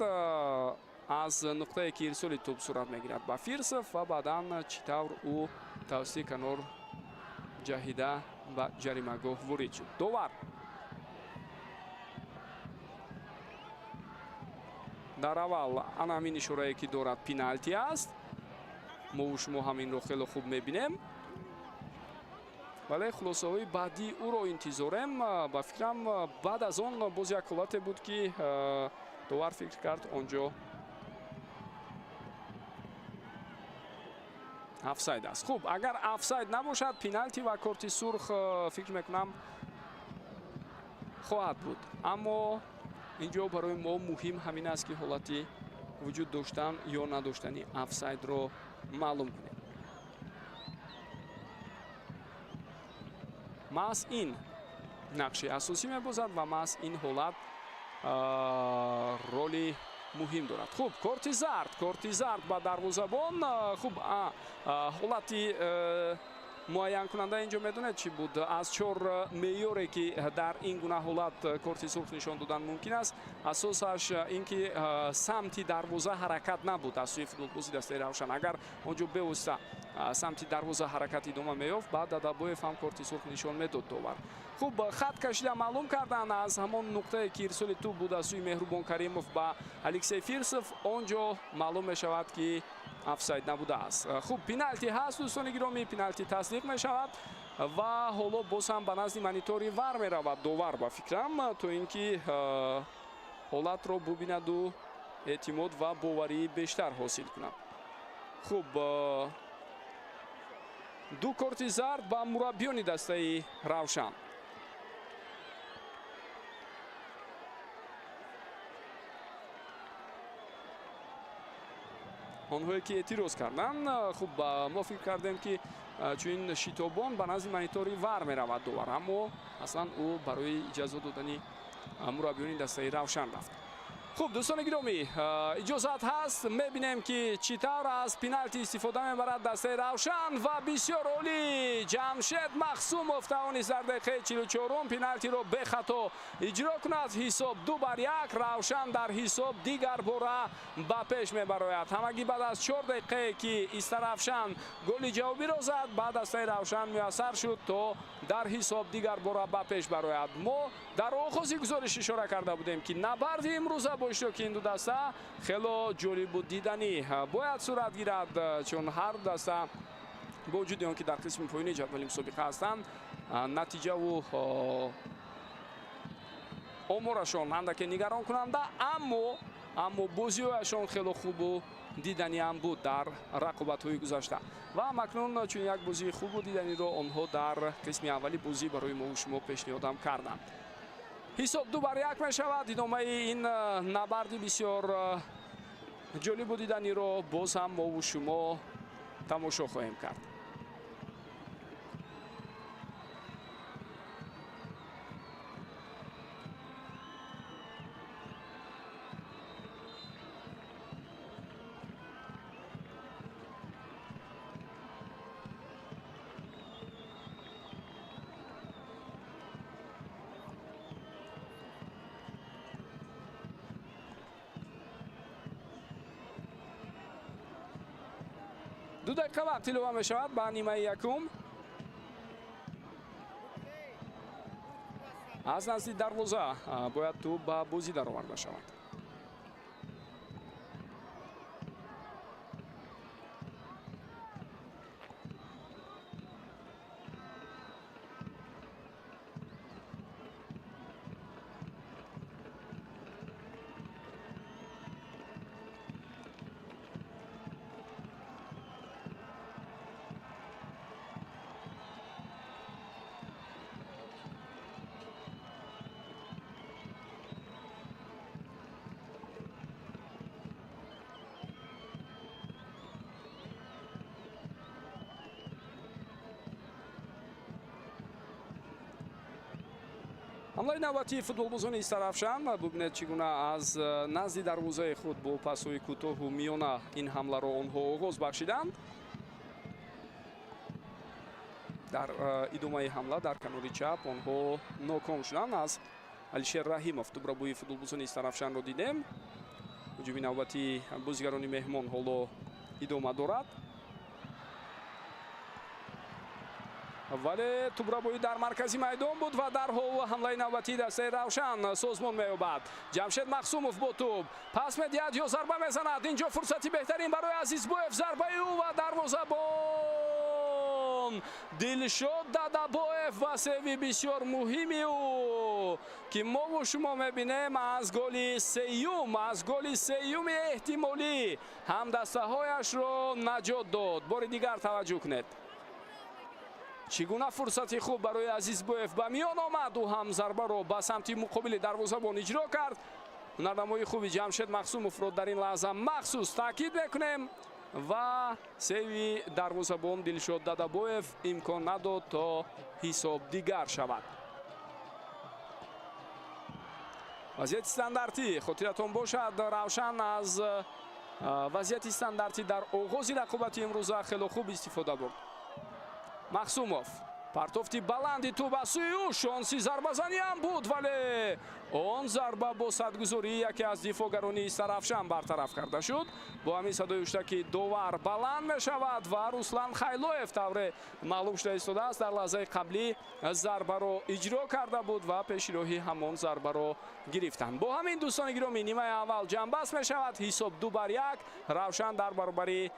аз нуқтае ки ирсоли тӯб сурат мегирад ба Фирсов ва баъдан чӣ тавр ӯ тавассути канор ҷаҳида ба ҷаримагоҳ ворид шуд. Довар дар аввал ана ҳамин ишорае ки дорад пеналти аст. Мову шумо ҳаминро хеле хуб мебинем, вале хулосаҳои баъдии ӯро интизорем. Ба фикрам, баъд аз он боз як ҳолате буд, ки довар фикр кард он ҷо офсайд аст. Хуб, агар офсайд набошад, пеналти ва корти сурх, фикр мекунам, хоҳад буд. Аммо инҷо барои мо муҳим ҳамин аст, ки ҳолати вуҷуд доштан ё надоштани офсайдро маълум кунем. Маҳз ин Нақши асосӣ мебозад ва маҳз ин ҳолат роли муҳим дорад. Хуб, корти зард ба дарвозабон. Хуб, ҳолати муайянкунанда инҷо медонед чӣ буд? Аз чор меъёре, ки дар ин гуна ҳолат корти сурх нишон додан мумкин аст, асосаш ин ки самти дарвоза ҳаракат набуд аз сӯи футболбози дастаи Равшан. Агар он ҷо бевосита самти дарвоза ҳаракат идома меёфт, баъд Дадабоев ҳам корти сурх нишон медод довар. Хуб, хат кашида маълум кардан аз ҳамон нуқтае, ки ирсоли тӯб буд аз сӯи Меҳрубон Каримов ба Алексей Фирсов, он ҷо маълум мешавад, ки офсайд набудааст. Хуб, пеналти ҳаст, дӯстони гиромӣ, пеналти тасдиқ мешавад ва ҳоло боз ҳам ба назди монитори VAR меравад довар, ба фикрам, то ин ки ҳолатро бубинаду эътимод ва боварии бештар ҳосил кунад. Хуб, ду корти зард ба мураббиёни дастаи Равшан. Онҳое ки эътироз карданд. Хуб, мо фикр кардем, ки чунин шитобон ба назди монитори VAR меравад довар, аммо аслан ӯ барои иҷозат додани мураббиёни дастаи Равшан рафт. Хуб, дӯстони гиромӣ, иҷозат ҳаст, мебинем, ки чӣ тавр аз пеналти истифода мебарад дастаи Равшан. Ва бисёр олӣ! Ҷамшед Махсумов тавонист дар дақиқаи 44-ум пеналтиро бехато иҷро кунад. Ҳисоб 2-1, Равшан дар ҳисоб дигар бора ба пеш мебарояд. Ҳамагӣ баъд аз 4 дақиқае, ки Истаравшан голи ҷавобиро зад, ба дастаи Равшан муяссар шуд, то дар ҳисоб дигар бора ба пеш барояд. Мо дар оғози гузориш ишора карда будем, ки набарди имрӯза бо иштироки ин ду даста хело ҷолибу диданӣ бояд сурат гирад, чун ҳар даста бо вуҷуди он ки дар қисми поёни ҷадвали мусобиқа ҳастанд, натиҷаву оморашон андаке нигаронкунанда, аммо бозиҳояшон хело хубу диданиам буд дар рақобатҳои гузашта. Ва акнун чун як бозии хубу диданиро онҳо дар қисми аввали бозӣ барои мову шумо пешниҳодам карданд. Ҳисоб 2-1 мешавад. Идомаи ин набарди бисёр ҷолибу диданиро боз ҳам мову шумо тамошо хоҳем кард. 2 дақиқа вақт илова мешавад ба нимаи якум. Аз назди дарвоза бояд тӯб ба бозӣ дароварда шавад. Ҳамлаи навбатии футболбозони Истаравшан. Бубинед, чӣ гуна аз назди дарвозаи худ бо пасҳои кӯтоҳу миёна ин ҳамларо онҳо оғоз бахшиданд. Дар идомаи ҳамла дар канори чап онҳо ноком шуданд. Аз Алишер Раҳимов тӯбрабӯи футболбозони Истаравшанро дидем. Ҳуҷуми навбатии бозигарони меҳмон ҳоло идома дорад, вале тӯбрабоӣ дар маркази майдон буд ва дарҳол ҳамлаи навбатии дастаи Равшан созмон меёбад. Ҷамшед Махсумов бо тӯб пас медиҳад ё зарба мезанад. Инҷо фурсати беҳтарин барои Азизбоев, зарбаи ӯ ва дарвозабон Дилшод Дадабоев ва сейви бисёр муҳими ӯ, ки мову шумо мебинем, аз голи сеюм, аз голи сеюми эҳтимолӣ ҳамдастаҳояшро наҷот дод. Бори дигар таваҷҷӯҳ кунед, чӣ гуна фурсати хуб барои Азизбоев ба миён омад. Ӯ ҳам зарбаро ба самти муқобили дарвозабон иҷро кард. Ҳунарнамои хуби Ҷамшед Махсумовро дар ин лаҳза махсус таъкид мекунем ва сейви дарвозабон Дилшод Дадабоев имкон надод, то ҳисоб дигар шавад. Вазъияти стандартӣ, хотиратон бошад, Равшан аз вазъияти стандартӣ дар оғози рақобати имрӯза хело хуб истифода бурд. Махсумов, партофти баланди тӯб аз сӯи ӯ, шонси зарбазанӣ ҳам буд, вале он зарба бо садгузории яке аз дифоъгарони Истаравшан бартараф карда шуд. Бо ҳамин садои ҳуштаки довар баланд мешавад ва Руслан Хайлоев, тавре маълум шуда истодааст, дар лаҳзаи қаблӣ зарбаро иҷро карда буд ва пеши роҳи ҳамон зарбаро гирифтанд. Бо ҳамин, дӯстони гиромӣ, нимаи аввал ҷамъбаст мешавад. Ҳисоб 2-1. Равшан дар баробари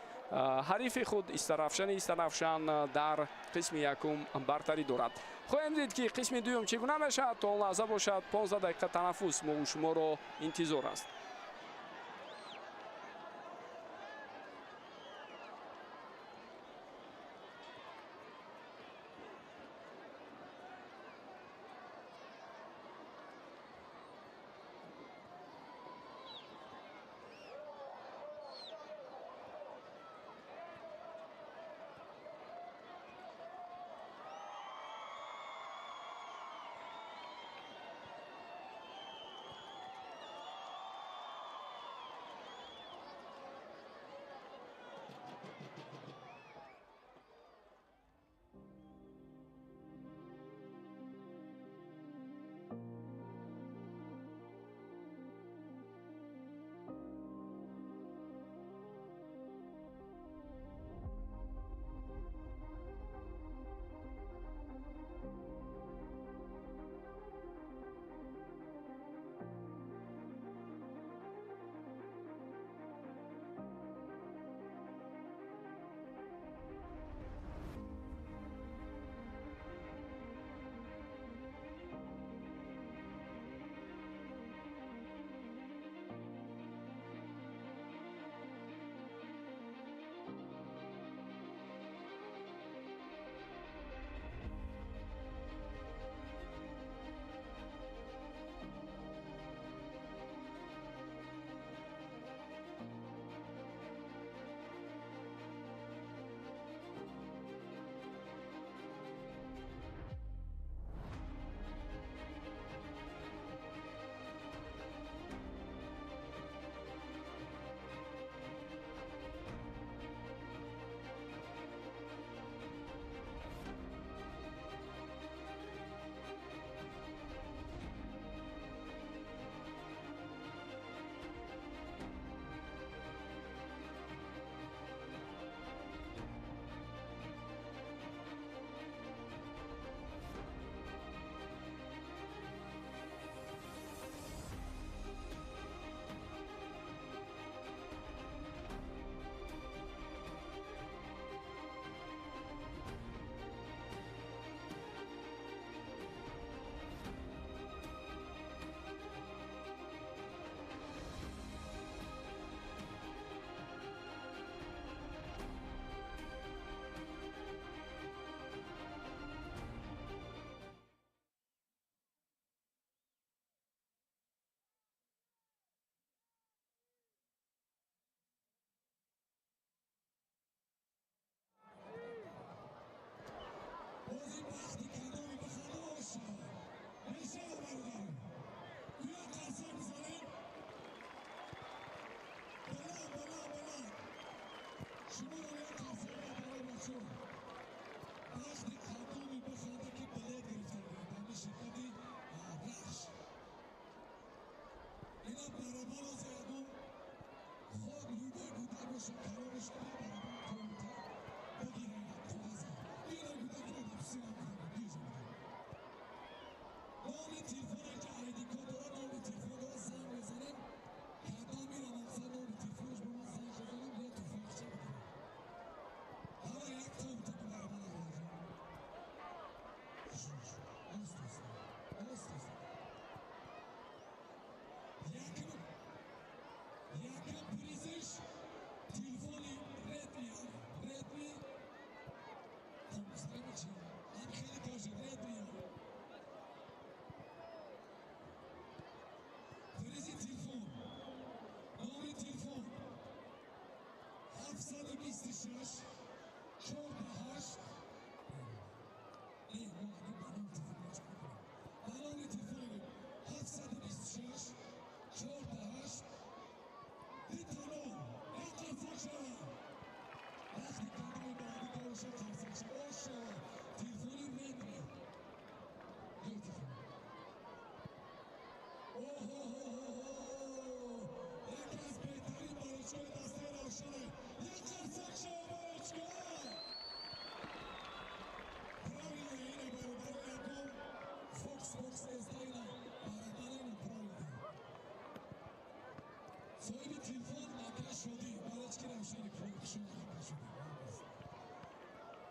ҳарифи худ Истаравшани Истаравшан дар қисми якум бартарӣ дорад. Хоҳем дид, ки қисми дуюм чӣ гуна мешавад. То он лаҳза бошад, 15 дақиқа танаффус мову шуморо интизор аст.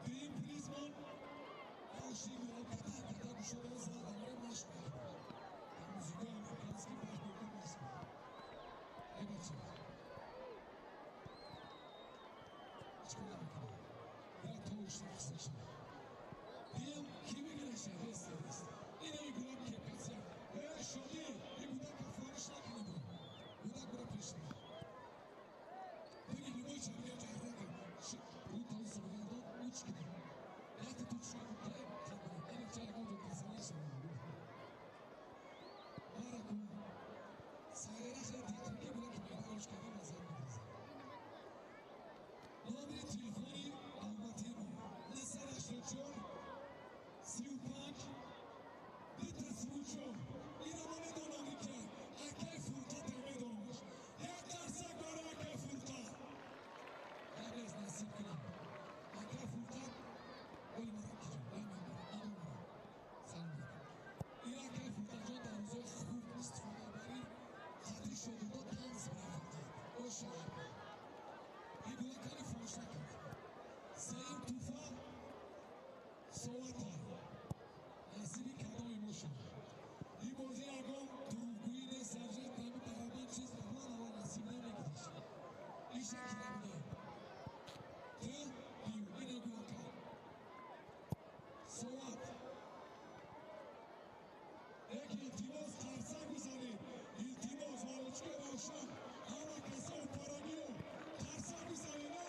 Дуюм призмон оши ката ката гушода зад амара машқ мекунад. Музикаи африканский бахт мекунад, машқ мекунад. Эй бача, чикор намекунад? Ира тош нақсаша. Диям ки мегираша? Рест, рест. Ина гулам кепатия. Э, шоди, ин кӯдака фаромӯш накунед. Кӯдак бура пеш. Диги любой чарга ҷаҳра кун. Рӯ тавз бигардон, уч кун. Яхте ту чикор кун, қабр. Ина чарга ҷо касана шава. Мараку. Сайра хеле диққат була ки майдон ош карда назар мегирзад. Номери телефони Алматимо 984 35 234. Ина ма медонам, ки акай Фурқат медонамаш. Як қарсак барои акай Фурқат. Қабл аз насиб кунам. Акай Фурқат, оли мара киҷо, ай мара, салом алейкум. Ин акай Фурқатҷон дар рӯзои хуб истифода бари хати шогирдо танз бира Фурқат. О шаҳр. Ин гула кани фоҳиш накард. Сеюм туҳфа соата. Насиби кадоми мо шуд. Ин бозӣ ягон дурӯғгӯӣ нест, саржат ҳами барабан чиз ман ава насиб намегириш. Иша ки набуда. Ту бию ина гулака. Соат. Як илтимос, қарсак бизанед. Илтимос, варочка Равшан, ҳама касо парагиё қарсак бизанед, на?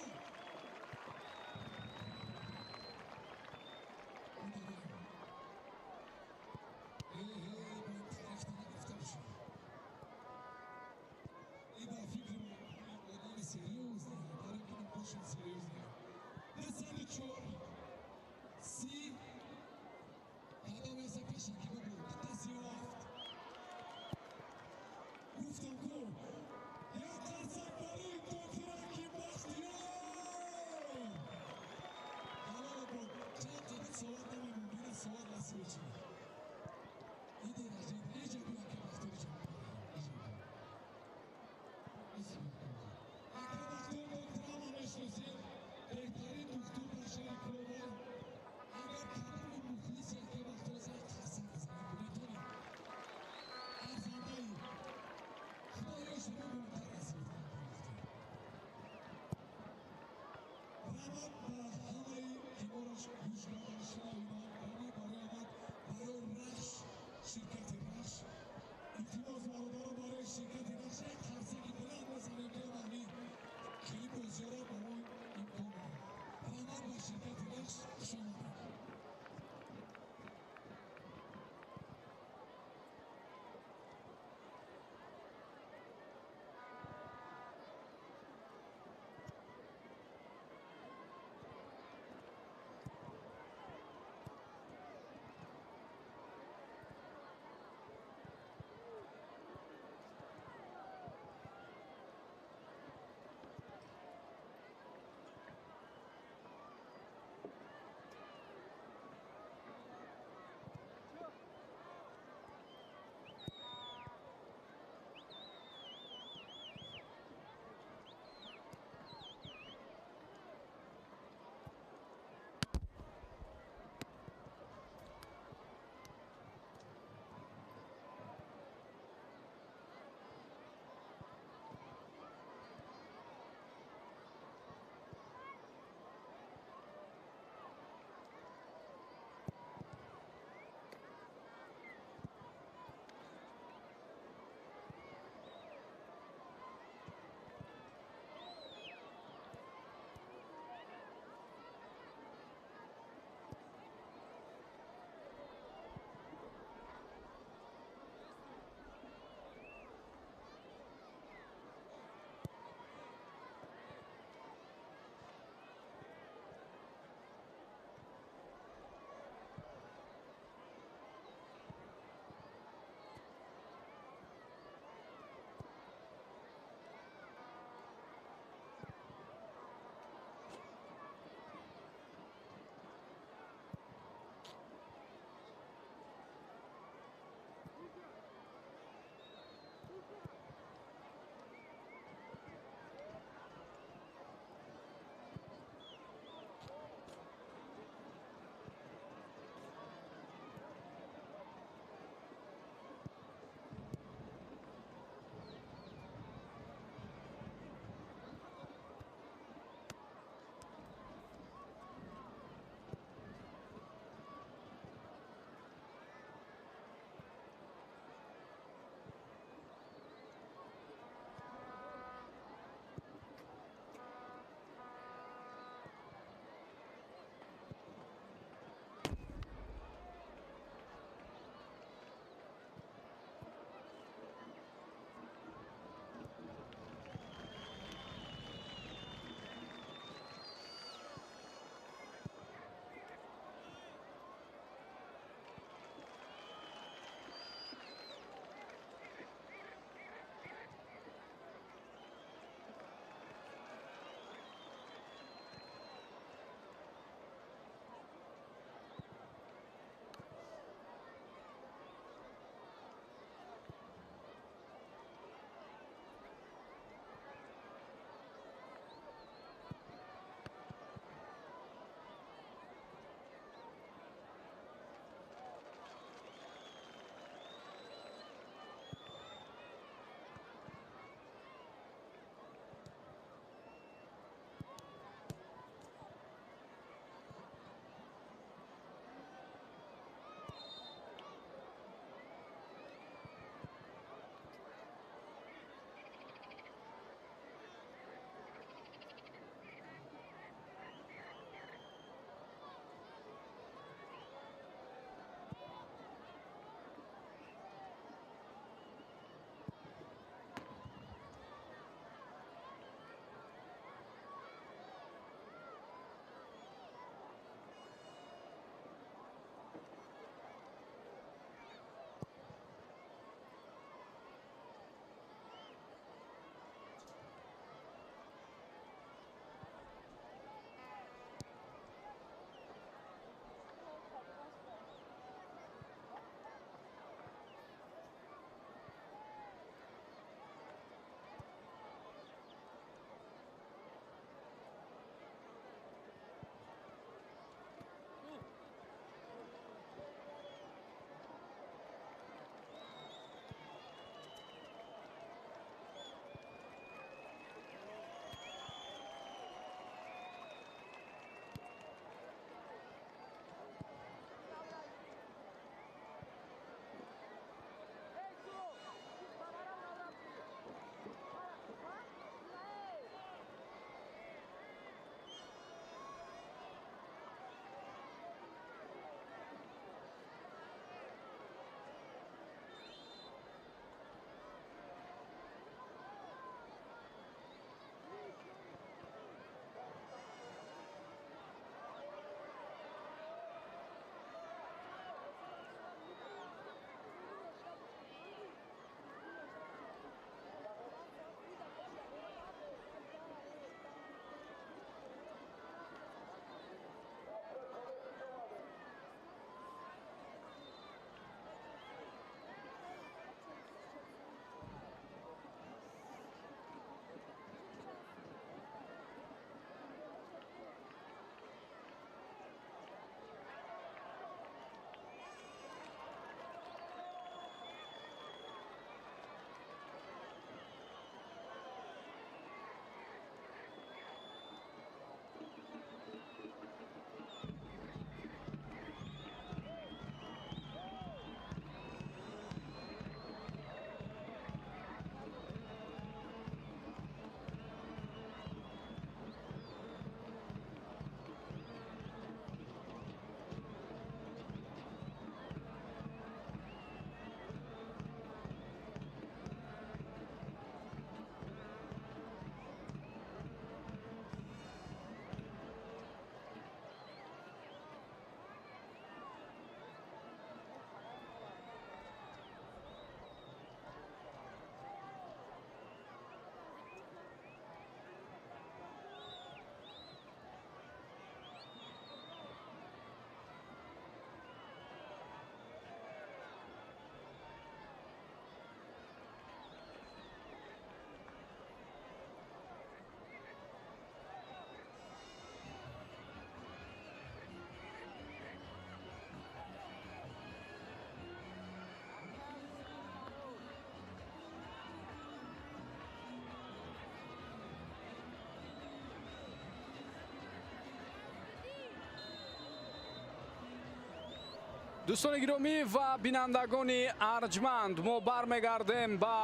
Дӯстони гиромӣ ва бинандагони арҷманд, мо бармегардем ба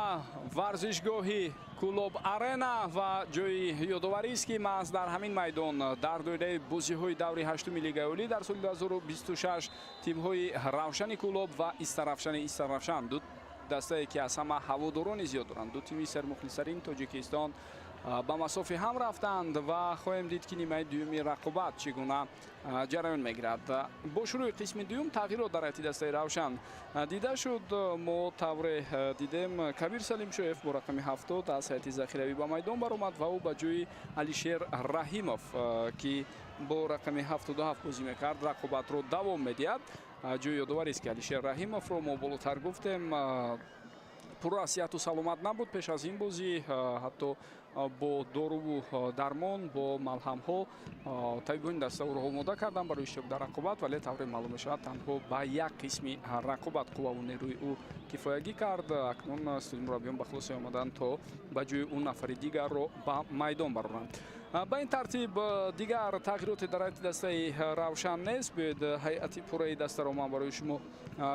варзишгоҳи Кӯлоб Арена ва ҷои ёдоварист, ки маҳз дар ҳамин майдон дар доираи бозиҳои даври ҳаштуми Лигаи Олӣ дар соли 2026 тимҳои Равшани Кӯлоб ва Истаравшани Истаравшан, ду дастае, ки аз ҳама ҳаводорони зиёд доранд, ду тими сермухлистарини Тоҷикистон, ба масофи ҳам рафтанд ва хоҳем дид, ки нимаи дуюми рақобат чӣ гуна ҷараён мегирад. Бо шурӯъи қисми дуюм тағйирот дар ҳайати дастаи Равшан дида шуд. Мо тавре дидем, Кабир Салимшоев бо рақами 70 аз ҳайати захиравӣ ба майдон баромад ва ӯ ба ҷои Алишер Раҳимов, ки бо рақами 77 бозӣ мекард, рақобатро давом медиҳад. Ҷои ёдоварист, ки Алишер Раҳимовро мо болотар гуфтем, пурра сиҳату саломат набуд пеш аз ин бозӣ, ҳатто бо доруву дармон, бо малҳамҳо табибони даста ӯро омода карданд барои иштирок дар рақобат, вале тавре маълум мешавад, танҳо ба як қисми рақобат қувваву нерӯи ӯ кифоягӣ кард. Акнун студи мураббиён ба хулоса омаданд, то ба ҷои ӯ нафари дигарро ба майдон бароранд. Ба ин тартиб дигар тағйироте дар ҳайати дастаи Равшан нест. Биёед, ҳайати пурраи дастаро ман барои шумо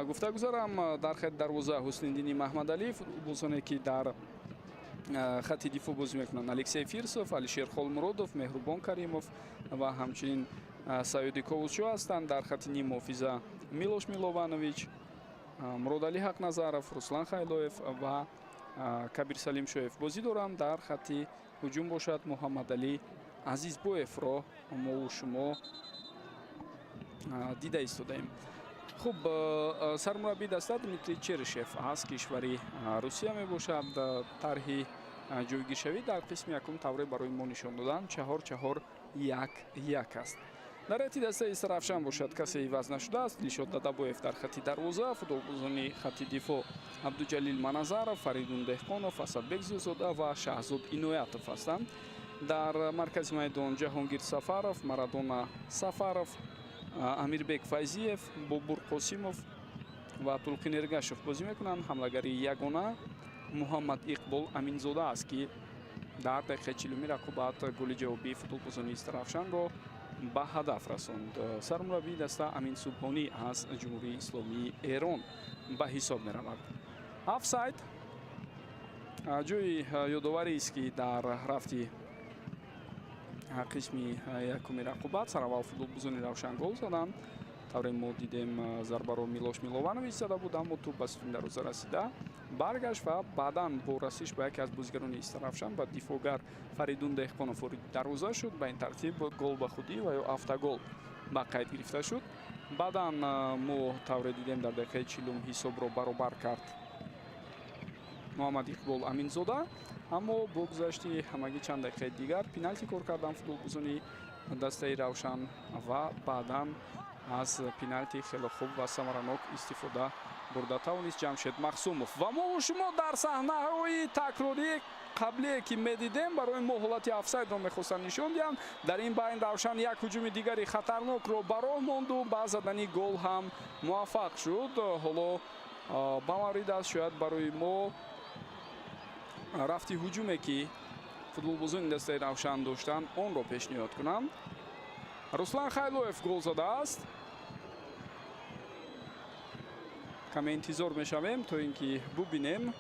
гуфта гузарам. Дар хати дарвоза Ҳусниддини Маҳмадалиев, футболбозоне, ки дар хати дифоъ бозӣ мекунанд, Алексей Фирсов, Алишер Холмуродов, Меҳрубон Каримов ва ҳамчунин Саёди Ковусшо ҳастанд. Дар хати ниммуҳофиза Милош Милованович, Муродалӣ Ҳақназаров, Руслан Хайлоев ва Кабир Салимшоев бозӣ доранд. Дар хати ҳуҷум бошад, Муҳаммадалӣ Азизбоевро мову шумо дида истодаем. Хуб, сармураббии даста Дмитрий Черышев аз кишвари Русия мебошад. Тарҳи ҷойгиршавӣ дар қисми якум тавре барои мо нишон доданд, 4-4-1-1 аст. Дар ҳайати дастаи Истаравшан бошад, касе иваз нашудааст. Дилшод Дадабоев дар хати дарвоза, футболбозони хати дифоъ Абдуҷалил Маназаров, Фаридун Деҳқонов, Асадбек Зиёзода ва Шаҳзод Иноятов ҳастанд. Дар маркази майдон Ҷаҳонгир Сафаров, Марадона Сафаров, Амирбек Файзиев, Бобур Қосимов ва Тулқин Эргашев бозӣ мекунанд. Ҳамлагари ягона Муҳаммад Иқбол Аминзода аст, ки дар дақиқаи 40-уми рақобат голи ҷавобии футболбозони Истаравшанро ба ҳадаф расонд. Сармураббии даста Амин Субҳонӣ аз Ҷумҳурии Исломии Эрон ба ҳисоб меравад. Офсайд. Ҷои ёдоварист, ки дар рафти қисми якуми рақобат сараввал футболбозони Равшан гол заданд. Тавре мо дидем, зарбаро Милош Милованович зада буд, аммо тӯб ба сутуни дарвоза расида баргашт ва баъдан бо расиш ба яке аз бозигарони Истаравшан ба дифоъгар Фаридун Деҳқонов вориди дарвоза шуд. Ба ин тартиб гол ба худӣ ва ё автогол ба қайд гирифта шуд. Баъдан мо тавре дидем, дар дақиқаи 40-ум ҳисобро баробар кард Муҳаммад Иқбол Аминзода, аммо бо гузашти ҳамагӣ чанд дақиқаи дигар пеналти кор кардан футболбозони дастаи Равшан ва баъдан аз пеналти хеле хуб ва самаранок истифода бурда тавонист Ҷамшед Махсумов. Ва мову шумо дар саҳнаҳои такрории қаблие, ки медидем, барои мо ҳолати офсайдро мехостанд нишон диҳанд. Дар ин байн Равшан як ҳуҷуми дигари хатарнокро ба роҳ монду ба задани гол ҳам муваффақ шуд. Ҳоло ба маврид аст, шояд барои мо рафти ҳуҷуме, ки футболбозони дастаи Равшан доштанд, онро пешниҳод кунанд. Руслан Хайлоев гол задааст. Каме интизор мешавем, то ин ки бубинем,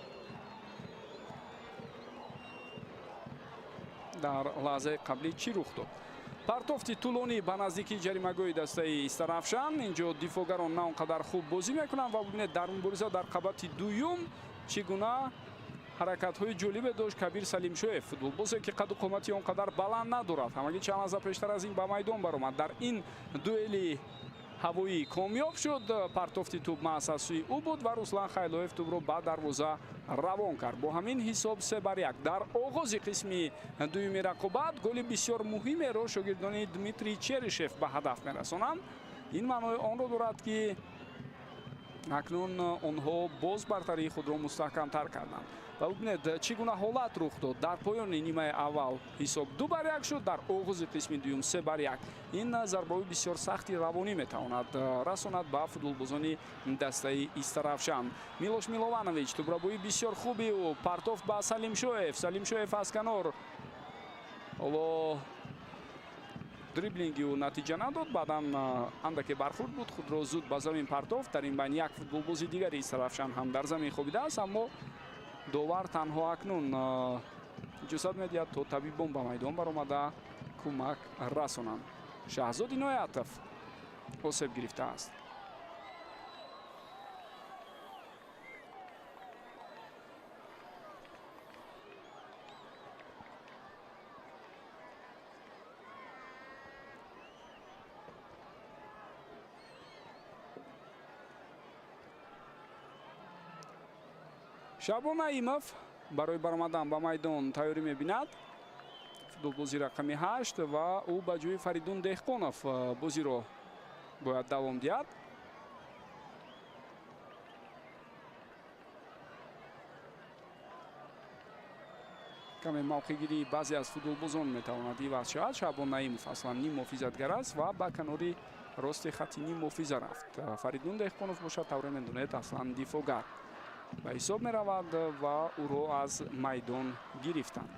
дар лаҳзаи қаблӣ чӣ рух дод. Партофти тӯлонӣ ба наздикии ҷаримагоҳи дастаи Истаравшан. Инҷо дифоъгарон на он қадар хуб бозӣ мекунанд ва бубинед, дар мубориза дар қабати дуюм чӣ гуна ҳаракатҳои ҷолибе дошт Кабир Салимшоев, футболбозе, ки қаду қомати он қадар баланд надорад. Ҳамагӣ чанд лаҳза пештар аз ин ба майдон баромад, дар ин дуэли ҳавоӣ комёб шуд. Партофти тӯб маҳз аз сӯи ӯ буд ва Руслан Хайлоев тӯбро ба дарвоза равон кард. Бо ҳамин ҳисоб 3-1. Дар оғози қисми дуюми рақобат голи бисёр муҳимеро шогирдони Дмитрий Черышев ба ҳадаф мерасонанд. Ин маънои онро дорад, ки акнун онҳо боз бартарии худро мустаҳкамтар карданд. Ва бубинед, чӣ гуна ҳолат рух дод. Дар поёни нимаи аввал ҳисоб 2-1 шуд, дар оғози қисми дуюм 3-1. Ин зарбаҳои бисёр сахти равонӣ метавонад расонад ба футболбозони дастаи Истаравшан. Милош Милованович, тӯбрабои бисёр хуби ӯ, партофт ба Салимшоев. Салимшоев аз канор, ҳоло Дриблинги ӯ натиҷа надод, баъдан андаке бархӯрд буд, худро зуд ба замин партофт. Дар ин байн як футболбози дигари Истаравшан ҳам дар замин хобидааст, аммо довар танҳо акнун иҷозат медиҳад, то табибон ба майдон баромада кӯмак расонанд. Шаҳзод Иноятов осеб гирифтааст. Шаъбон Наимов барои баромадан ба майдон тайёрӣ мебинад. Футболбози рақами 8 ва ӯ ба ҷои Фаридун Деҳқонов бозиро бояд давом диҳад. Каме мавқеъгирии баъзе аз футболбозон метавонад иваз шавад. Шаъбон Наимов аслан ним муҳофизатгар аст ва ба канори рости хати ним муҳофиза рафт. Фаридун Деҳқонов бошад, тавре медонед, аслан дифоъгар ба ҳисоб меравад ва ӯро аз майдон гирифтанд.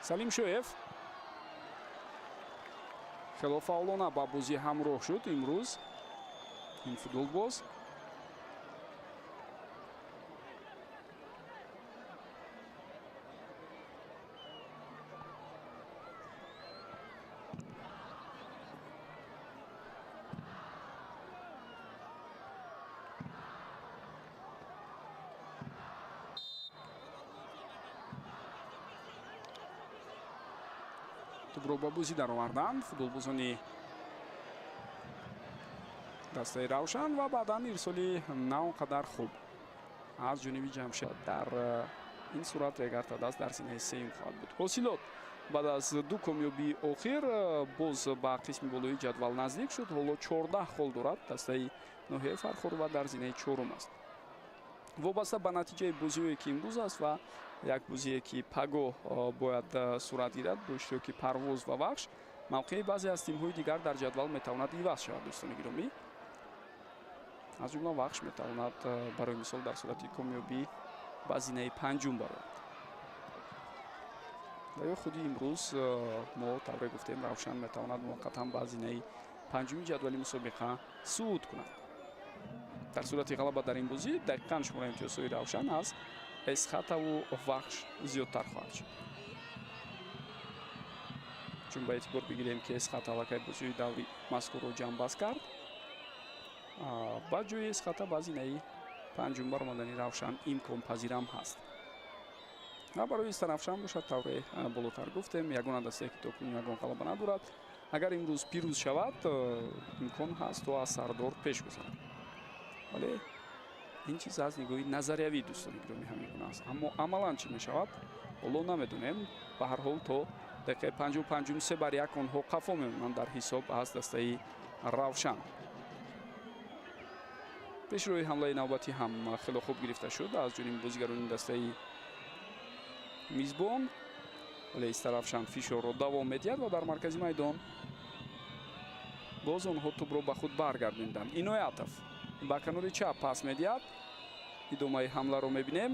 Салим Шоев хело фаъолона ба бозӣ ҳамроҳ шуд имрӯз. Ин футболбоз тӯбро ба бозӣ дароварданд футболбозони дастаи Равшан ва баъдан ирсоли на он қадар хуб аз ҷониби Ҷамшед. Дар ин сурат Регар-ТадАЗ дар зинаи сеюм хоҳад буд. Ҳосилот баъд аз ду комёбии охир боз ба қисми болои ҷадвал наздик шуд. Ҳоло 14 хол дорад дастаи ноҳияи Фархор ва дар зинаи чорум аст. Вобаста ба натиҷаи бозиҳое ки имрӯз аст ва як бозие ки пагоҳ бояд сурат гирад бо иштироки Парвоз ва Вахш, мавқеи баъзе аз тимҳои дигар дар ҷадвал метавонад иваз шавад. Дӯстони гиромӣ, аз ҷумла Вахш метавонад барои мисол дар сурати комёбӣ ба зинаи панҷум барояд. Ва ё худи имрӯз мо тавре гуфтем, Равшан метавонад муваққатан ба зинаи панҷуми ҷадвали мусобиқа сууд кунад. Дар сурати ғалаба дар ин бозӣ дақиқан шумораи имтиёзҳои Равшан аз Эсхатаву Вахш зиёдтар хоҳад шуд. Чун ба эътибор бигирем, ки Эсхата аллакай бозиҳои даври мазкурро ҷамъбаст кард, ба ҷои Эсхата ба зинаи панҷум баромадани Равшан имконпазирам ҳаст. Ва барои Истаравшан бошад, тавре болотар гуфтем, ягона дастае ки то кунун ягон ғалаба надорад. Агар имрӯз пирӯз шавад, имкон ҳаст то аз сардор пеш гузарад. Вале ин чиз аз нигоҳи назариявӣ, дӯстони гиромӣ, ҳамин гуна аст. Аммо амалан чӣ мешавад, ҳоло намедонем. Ба ҳар ҳол то дақиқаи 55 3-1 онҳо қафо мемонанд дар ҳисоб аз дастаи Равшан. Пешроҳи ҳамлаи навбатӣ ҳам хело хуб гирифта шуд аз ҷониби бозигарони дастаи мизбон. Вале Истаравшан фишорро давом медиҳад ва дар маркази майдон боз онҳо тӯбро ба худ баргардонданд. Иноятов ба канори чап пас медиҳад. Идомаи ҳамларо мебинем.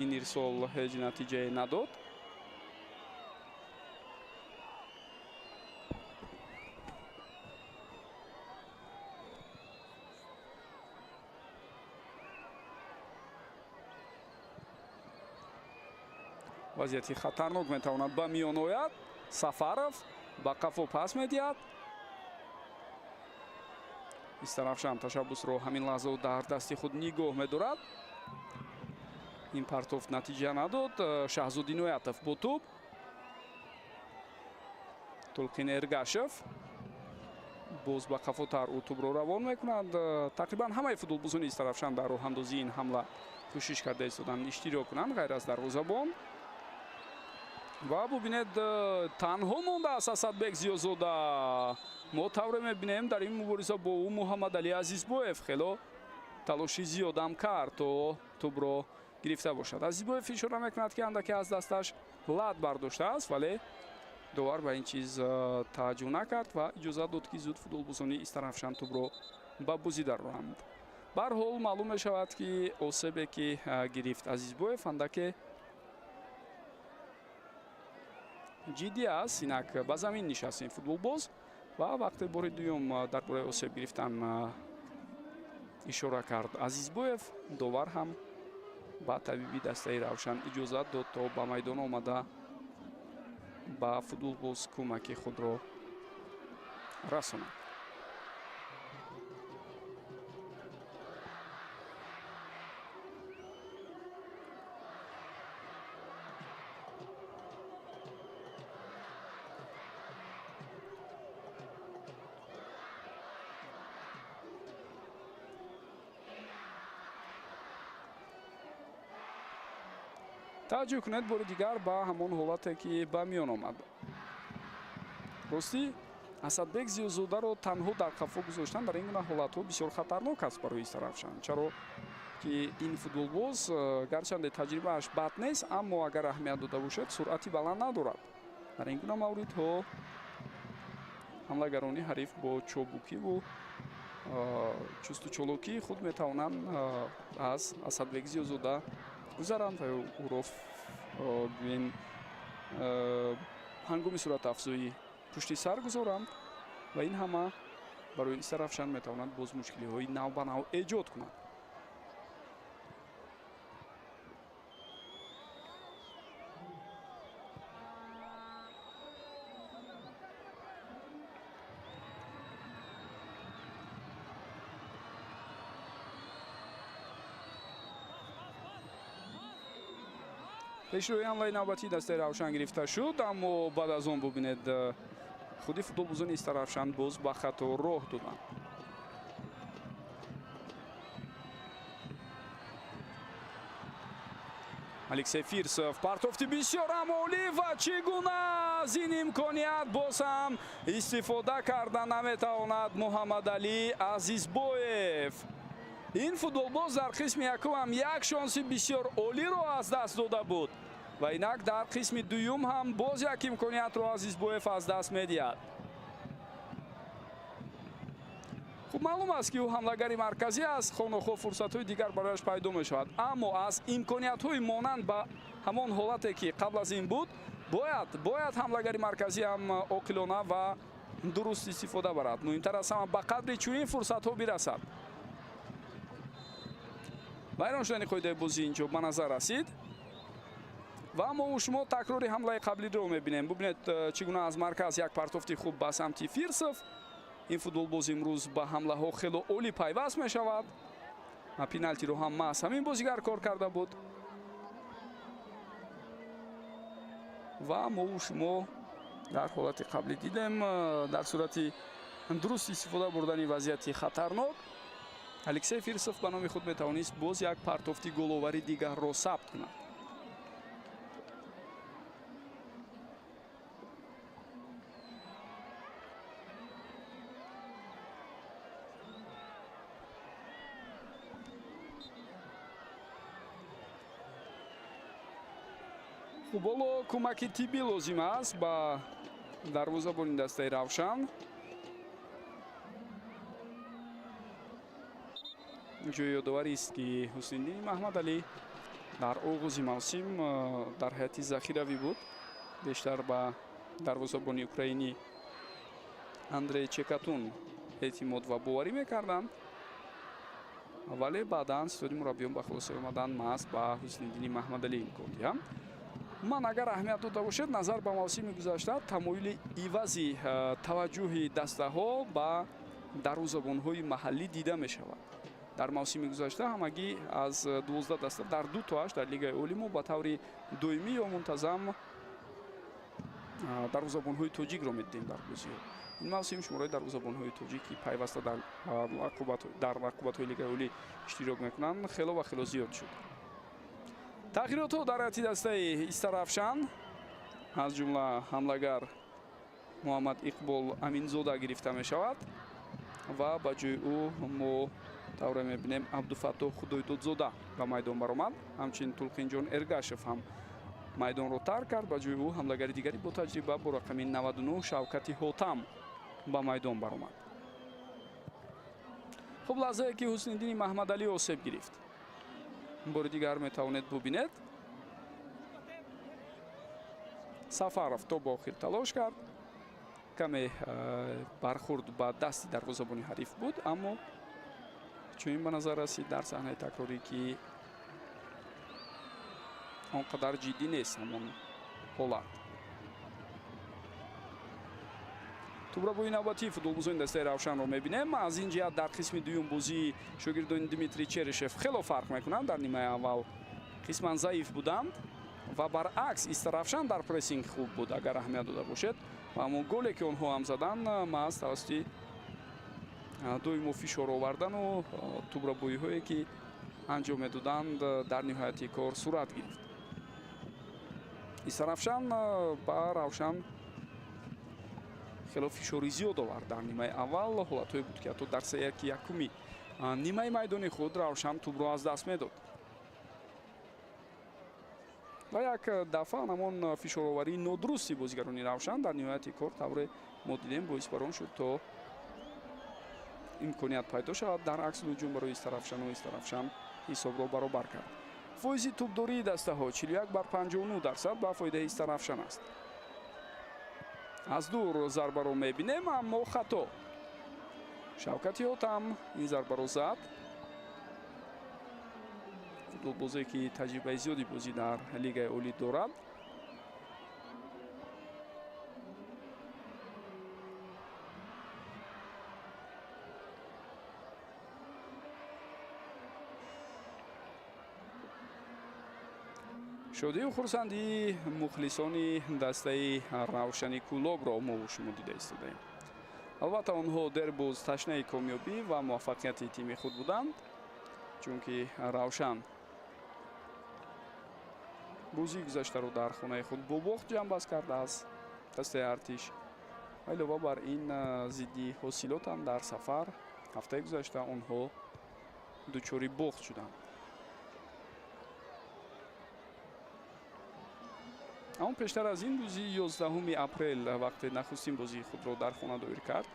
Ин ирсол ҳеҷ натиҷае надод. Вазъияти хатарнок метавонад ба миён ояд. Сафаров ба қафо пас медиҳад. Истаравшан ташаббусро ҳамин лаҳза дар дасти худ нигоҳ медорад. Ин партофт натиҷа надод. Шаҳзод Иноятов бо тӯб. Тулқин Эргашев боз ба қафотар ӯ тӯбро равон мекунад. Тақрибан ҳамаи футболбозони Истаравшан дар роҳандозии ин ҳамла кӯшиш карда истоданд иштирок кунанд, ғайр аз дарвозабон. Ва бубинед, танҳо мондааст Асадбек Зиёзода. Мо тавре мебинем, дар ин мубориза бо ӯ Муҳаммадалӣ Азизбоев хело талоши зиёдам кард то тӯбро гирифта бошад. Азизбоев ишора мекунад, ки андаке аз дасташ лат бардоштааст, вале Довар ба ин чиз таваҷҷӯҳ накард ва иҷозат дод, ки зуд футболбозони Истаравшан тӯбро ба бозӣ дароранд. Ба ҳар ҳол маълум мешавад, ки осебе ки гирифт Азизбоев андаке ҷиддӣ аст. Инак ба замин нишаст ин футболбоз ва вақте бори дуюм дар бораи осеб гирифтан ишора кард Азизбоев, довар ҳам ба табиби дастаи Равшан иҷозат дод, то ба майдон омада ба футболбоз кӯмаки худро расонад. Таваҷҷӯҳ кунед бори дигар ба ҳамон ҳолате, ки ба миён омад. Ростӣ, Асадбек Зиёзодаро танҳо дар қафо гузоштан дар ин гуна ҳолатҳо бисёр хатарнок аст барои Истаравшан, чаро ки ин футболбоз гарчанде таҷрибааш бад нест, аммо агар аҳамият дода бошад, суръати баланд надорад. Дар ин гуна мавридҳо ҳамлагарони ҳариф бо чобукиву чусту чолокии худ метавонанд аз Асадбек Зиёзода гузаранд ва ӯро гӯем ҳангоми суръатафзоӣ пушти сар гузоранд ва ин ҳама барои Истаравшан метавонад боз мушкилиҳои нав ба нав эҷод кунад. Пешрӯи ҳамлаи навбатии дастаи Равшан гирифта шуд, аммо баъд аз он бубинед, худи футболбозони Истаравшан боз ба хато роҳ доданд. Алексей Фирсов партофти бисёр ҳам олӣ ва чӣ гуна аз ин имконият боз ҳам истифода карда наметавонад Муҳаммадалӣ Азизбоев. Ин футболбоз дар қисми якум ҳам як шонси бисёр олиро аз даст дода буд ва инак дар қисми дуюм ҳам боз як имкониятро Азизбоев аз даст медиҳад. Хуб, маълум аст, ки ӯ ҳамлагари марказӣ аст, хонохо фурсатҳои дигар барояш пайдо мешавад, аммо аз имкониятҳои монанд ба ҳамон ҳолате, ки қабл аз ин буд, бояд ҳамлагари марказӣ ҳам оқилона ва дуруст истифода барад. Муҳимтар аз ҳама ба қадри чунин фурсатҳо бирасад. Вайрон шудани қоидаи бозӣ инҷо ба назар расид ва мо шумо такрори ҳамлаи қаблиро мебинем. Бубинед, чӣ гуна аз марказ як партофти хуб ба самти Фирсов. Ин футболбоз имрӯз ба ҳамлаҳо хело олӣ пайваст мешавад. Пеналтиро ҳам маҳз ҳамин бозигар кор карда буд ва мо шумо дар ҳолати қаблӣ дидем, дар сурати дуруст истифода бурдани вазъияти хатарнок Алексей Фирсов ба номи худ метавонист боз як партофти головари дигарро сабт кунад. Хуб, ҳоло кӯмаки тиббӣ лозим аст ба дарвозабони дастаи Равшан. Ҷои ёдоварист, ки Ҳусниddини Маҳмадалӣ дар оғози мавсим дар ҳайати захиравӣ буд. Бештар ба дарвозабони украинӣ Андрей Чекатун эътимод ва боварӣ мекарданд, вале баъдан ситоди мураббиён ба хулоса омаданд маҳз ба Ҳусниddини Маҳмадалӣ имкон диҳанд. Ман агар аҳамият дода бошед, назар ба мавсими гузашта тамоюли ивази таваҷҷӯҳи дастаҳо ба дарвозабонҳои маҳаллӣ дида мешавад. Дар мавсими гузашта ҳамагӣ аз 12 даста дар ду тоаш дар Лигаи олӣ мо ба таври доимӣ ё мунтазам дарвозабонҳои тоҷикро медидем дар бозиҳо. Ин мавсим шумораи дарвозабонҳои тоҷик, ки пайваста дар рақобатҳои Лигаи олӣ иштирок мекунанд, хело ва хело зиёд шуд. Тағйиротҳо дар ҳайати дастаи Истаравшан, аз ҷумла ҳамлагар Муҳаммад Иқбол Аминзода гирифта мешавад ва ба ҷои ӯ мо тавре мебинем Абдуфаттоҳ Худойдодзода ба майдон баромад. Ҳамчунин Тулқинҷон Эргашев ҳам Майдонро тарк кард, ба ҷои ӯ ҳамлагари дигари бо таҷриба бо рақами 99 Шавкати Ҳотам ба майдон баромад. Хуб, лаҳзае ки Ҳусниддини Маҳмадалӣ осеб гирифт, бори дигар метавонед бубинед. Сафаров то ба охир талош кард, каме бархӯрд ба дасти дарвозабони ҳариф буд, аммо чунин ба назар расид дар саҳнаи такрорӣ, ки он қадар ҷиддӣ нест ҳамон ҳолат. Тӯбрабои навбатии футболбозони дастаи Равшанро мебинем. Аз ин ҷиҳат дар қисми дуюм бозии шогирдони Дмитрий Черышев хело фарқ мекунанд. Дар нимаи аввал қисман заиф буданд ва баръакс Истаравшан дар прессинг хуб буд, агар аҳамият дода бошед. Ва ҳамон голе ки онҳо ҳам заданд, маҳз тавассути доимо фишор овардану тӯбрабоиҳое ки анҷом медоданд, дар ниҳояти кор сурат гирифт. Истаравшан ба Равшан хело фишори зиёд овард дар нимаи аввал. Ҳолатҳое буд, ки ҳатто дар сеяки якуми нимаи майдони худ Равшан тӯбро аз даст медод. Ва як дафъа ҳамон фишороварии нодурусти бозигарони Равшан дар ниҳояти кор, тавре мо дидем, боис бар он шуд, то имконият пайдо шавад дар аксул ҳуҷум барои Истаравшану Истаравшан ҳисобро баробар кард. Фоизи тӯбдории дастаҳо 41 бар 59% ба фоидаи Истаравшан аст. Аз дур зарбаро мебинем, аммо хато. Шавкати Ҳотам ин зарбаро зад. Футболбозе ки таҷрибаи зиёди бозӣ дар Лигаи Олӣ дорад. Шодию хурсандии мухлисони дастаи Равшани Кӯлобро мо шумо дида истодаем. Албатта, онҳо дербоз ташнаи комёбӣ ва муваффақияти тими худ буданд, чунки Равшан бозии гузаштаро дар хонаи худ бо бохт ҷамъбаст кард аз дастаи Артиш. Ва илова бар ин, зидди Ҳосилотам дар сафар ҳафтаи гузашта онҳо дучори бохт шуданд. Аммо пештар аз ин, рӯзи 11 апрел, вақте нахустин бозии худро дар хона доир кард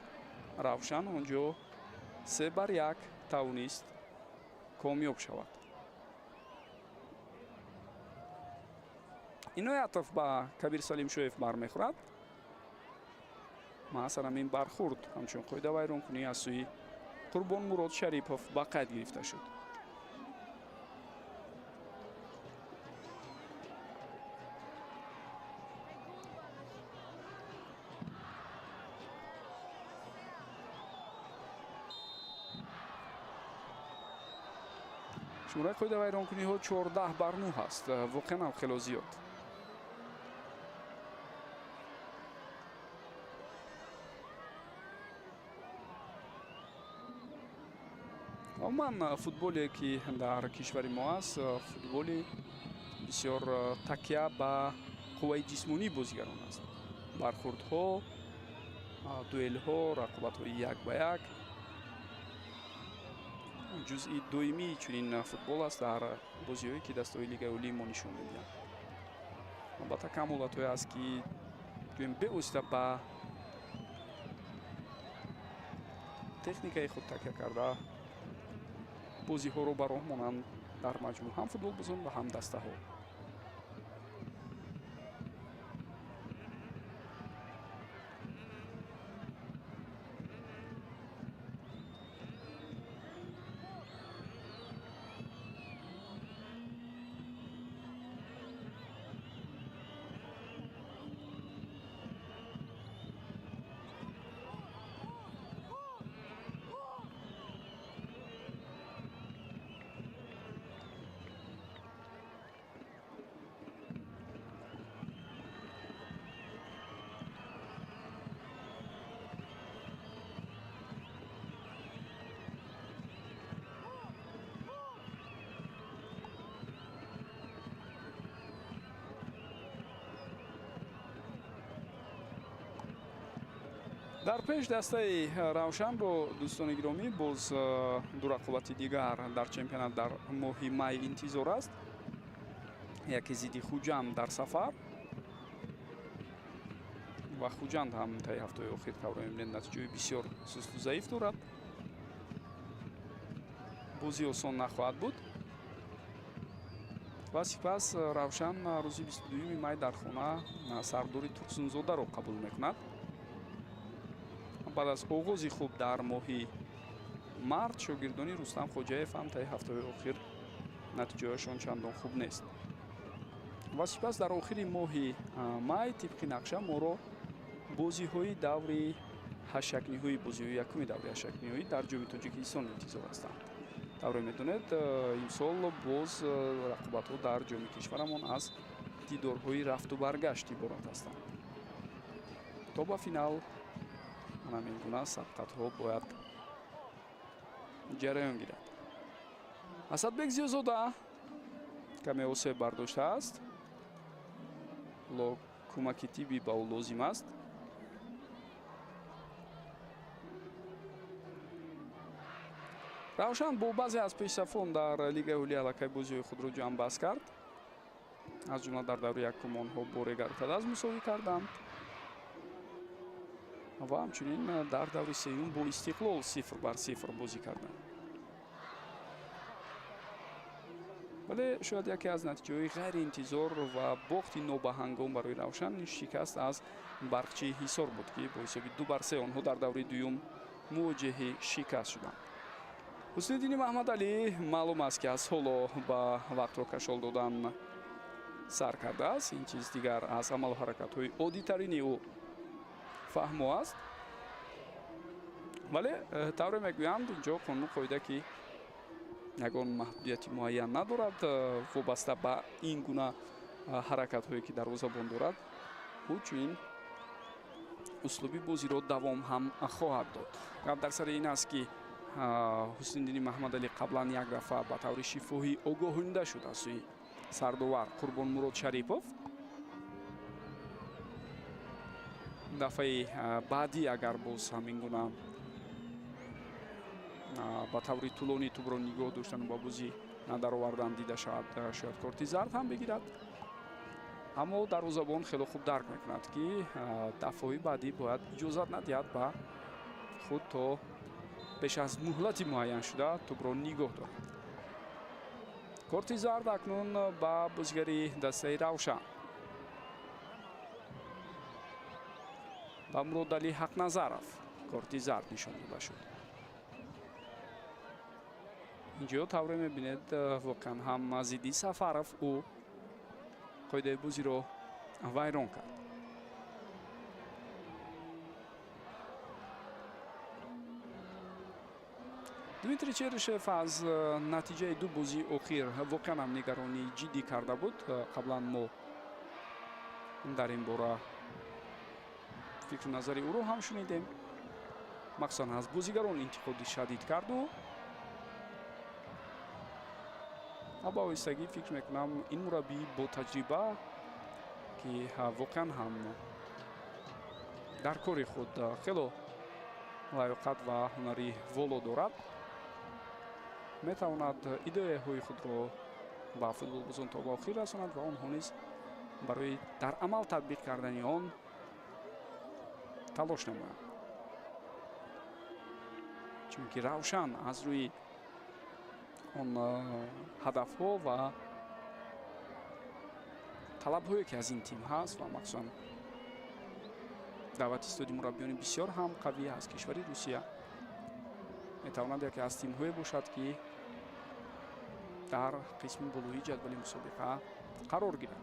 Равшан, он ҷо 3 бар 1 тавонист комёб шавад. Иноятов ба Кабир Салимшоев бармехӯрад. Маҳз ҳамин бархӯрд ҳамчун қоидавайронкунӣ аз сӯи Қурбонмурод Шарипов ба қайд гирифта шуд. Шумораи қоидавайронкуниҳо 14 бар 9 аст, воқеан ҳам хело зиёд. Умуман, футболе ки дар кишвари мо аст, футболи бисёр такя ба қувваи ҷисмонии бозигарон аст. Бархӯрдҳо, дуэлҳо, рақобатҳои як ба як ҷузъи доимии чунин футбол аст дар бозиҳое ки дастаҳои Лигаи Олии мо нишон медиҳанд. Албатта, кам ҳолатҳое аст, ки гӯем, бевосита ба техникаи худ такя карда бозиҳоро ба роҳ монанд, дар маҷмӯъ ҳам футболбозон ва ҳам дастаҳо. Дар пеш дастаи Равшанро, дӯстони гиромӣ, боз ду рақобати дигар дар чемпионат дар моҳи май интизор аст. Яке зидди Хуҷанд дар сафар ва Хуҷанд ҳам таи ҳафтаҳои охир тавре мебинед натиҷаҳои бисёр сусту заиф дорад. Бозӣ осон нахоҳад буд. Ва сипас Равшан рӯзи 22 май дар хона сардори Турсунзодаро қабул мекунад. Баъд аз оғози хуб дар моҳи март шогирдони Рустам Хоҷаев ҳам таи ҳафтаҳои охир натиҷаҳояшон чандон хуб нест. Ва сипас дар охири моҳи май тибқи нақша моро бозиҳои даври ҳашякниҳои, бозиҳои якуми даври ҳашякниҳоӣ дар Ҷоми Тоҷикистон интизор ҳастанд. Тавре медонед, имсол боз рақобатҳо дар ҷоми кишварамон аз дидорҳои рафту баргашт иборат ҳастанд. То ба финал ҳамин гуна сабқатҳо бояд ҷараён гирад. Асадбек Зиёзода каме осеб бардоштааст. Ҳоло кӯмаки тиббӣ ба ӯ лозим аст. Равшан бо баъзе аз пешсафон дар Лигаи Олӣ аллакай бозиҳои худро ҷамъбаст кард. Аз ҷумла дар даври якум онҳо бо Регар-ТадАЗ мусовӣ карданд ва ҳамчунин дар даври сеюм бо Истиқлол 0-0 бозӣ карданд. Вале шояд яке аз натиҷаҳои ғайриинтизор ва бохти нобаҳангом барои Равшан шикаст аз Барқчии Ҳисор буд, ки бо ҳисоби 2-3 онҳо дар даври дуюм мувоҷиҳи шикаст шуданд. Ҳусниддини Маҳмадалӣ маълум аст, ки аз ҳоло ба вақтро кашол додан сар кардааст. Ин чиз дигар аз амалу ҳаракатҳои оддитарини ӯ фаҳмо аст. Вале тавре мегӯянд, инҷо қонуну қоида ки ягон маҳдудияти муайян надорад, вобаста ба ин гуна ҳаракатҳое ки дарвозабон дорад, ӯ чунин услуби бозиро давом ҳам хоҳад дод. Гап дар сари ин аст, ки Ҳусниддини Маҳмадалӣ қаблан як дафъа ба таври шифоҳӣ огоҳонда шуд аз сӯи сардовар Қурбонмурод Шарипов. Дафъаи баъдӣ агар боз ҳамин гуна ба таври тӯлонӣ тӯбро нигоҳ доштану ба бозӣ надаровардан дида шавад, шояд корти зард ҳам бигирад. Аммо дарвозабон хело хуб дарк мекунад, ки дафъаҳои баъдӣ бояд иҷозат надиҳад ба худ то пеш аз муҳлати муайяншуда тӯбро нигоҳ дорад. Корти зард акнун ба бозигари дастаи Равшан, ба Муродалӣ Ҳақназаров корти зард нишон дода шуд. Инҷо тавре мебинед, воқеан ҳам зидди Сафаров ӯ қоидаи бозиро вайрон кард. Дмитрий Черышев аз натиҷаи ду бозии охир воқеан ҳам нигаронии ҷиддӣ карда буд. Қаблан мо дар ин бора фикру назари ӯро ҳам шунидем. Махсусан аз бозигарон интиқоди шадид карду ва ба оҳистагӣ фикр мекунам ин мураббӣ бо таҷриба, ки воқеан ҳам дар кори худ хело лаёқат ва ҳунари воло дорад, метавонад идеяҳои худро ба футболбозон то ба охир расонад ва онҳо низ барои дар амал татбиқ кардани он талош намоянд. Чунки Равшан аз рӯи он ҳадафҳо ва талабҳое ки аз ин тим ҳаст ва махсусан даъвати истоди мураббиёни бисёр ҳам қавӣ аз кишвари Русия, метавонад яке аз тимҳое бошад, ки дар қисми болоии ҷадвали мусобиқа қарор гирад.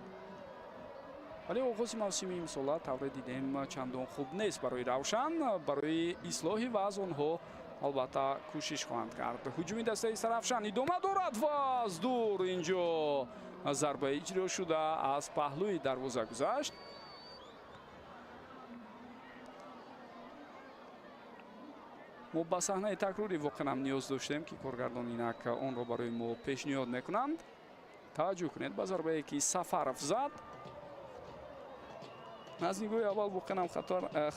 Вале оғози мавсими имсола тавре дидем чандон хуб нест барои Равшан. Барои ислоҳи вазъ онҳо албатта кӯшиш хоҳанд кард. Ҳуҷуми дастаи Сарафшан идома дорад ва аз дур инҷо зарба иҷро шуда аз паҳлӯи дарвоза гузашт. Мо ба саҳнаи такрорӣ воқеан ҳам ниёз доштем, ки коргардон инак онро барои мо пешниҳод мекунанд. Таваҷҷӯҳ кунед ба зарбае ки Сафаров зад. Аз нигоҳи аввал воқеан ҳам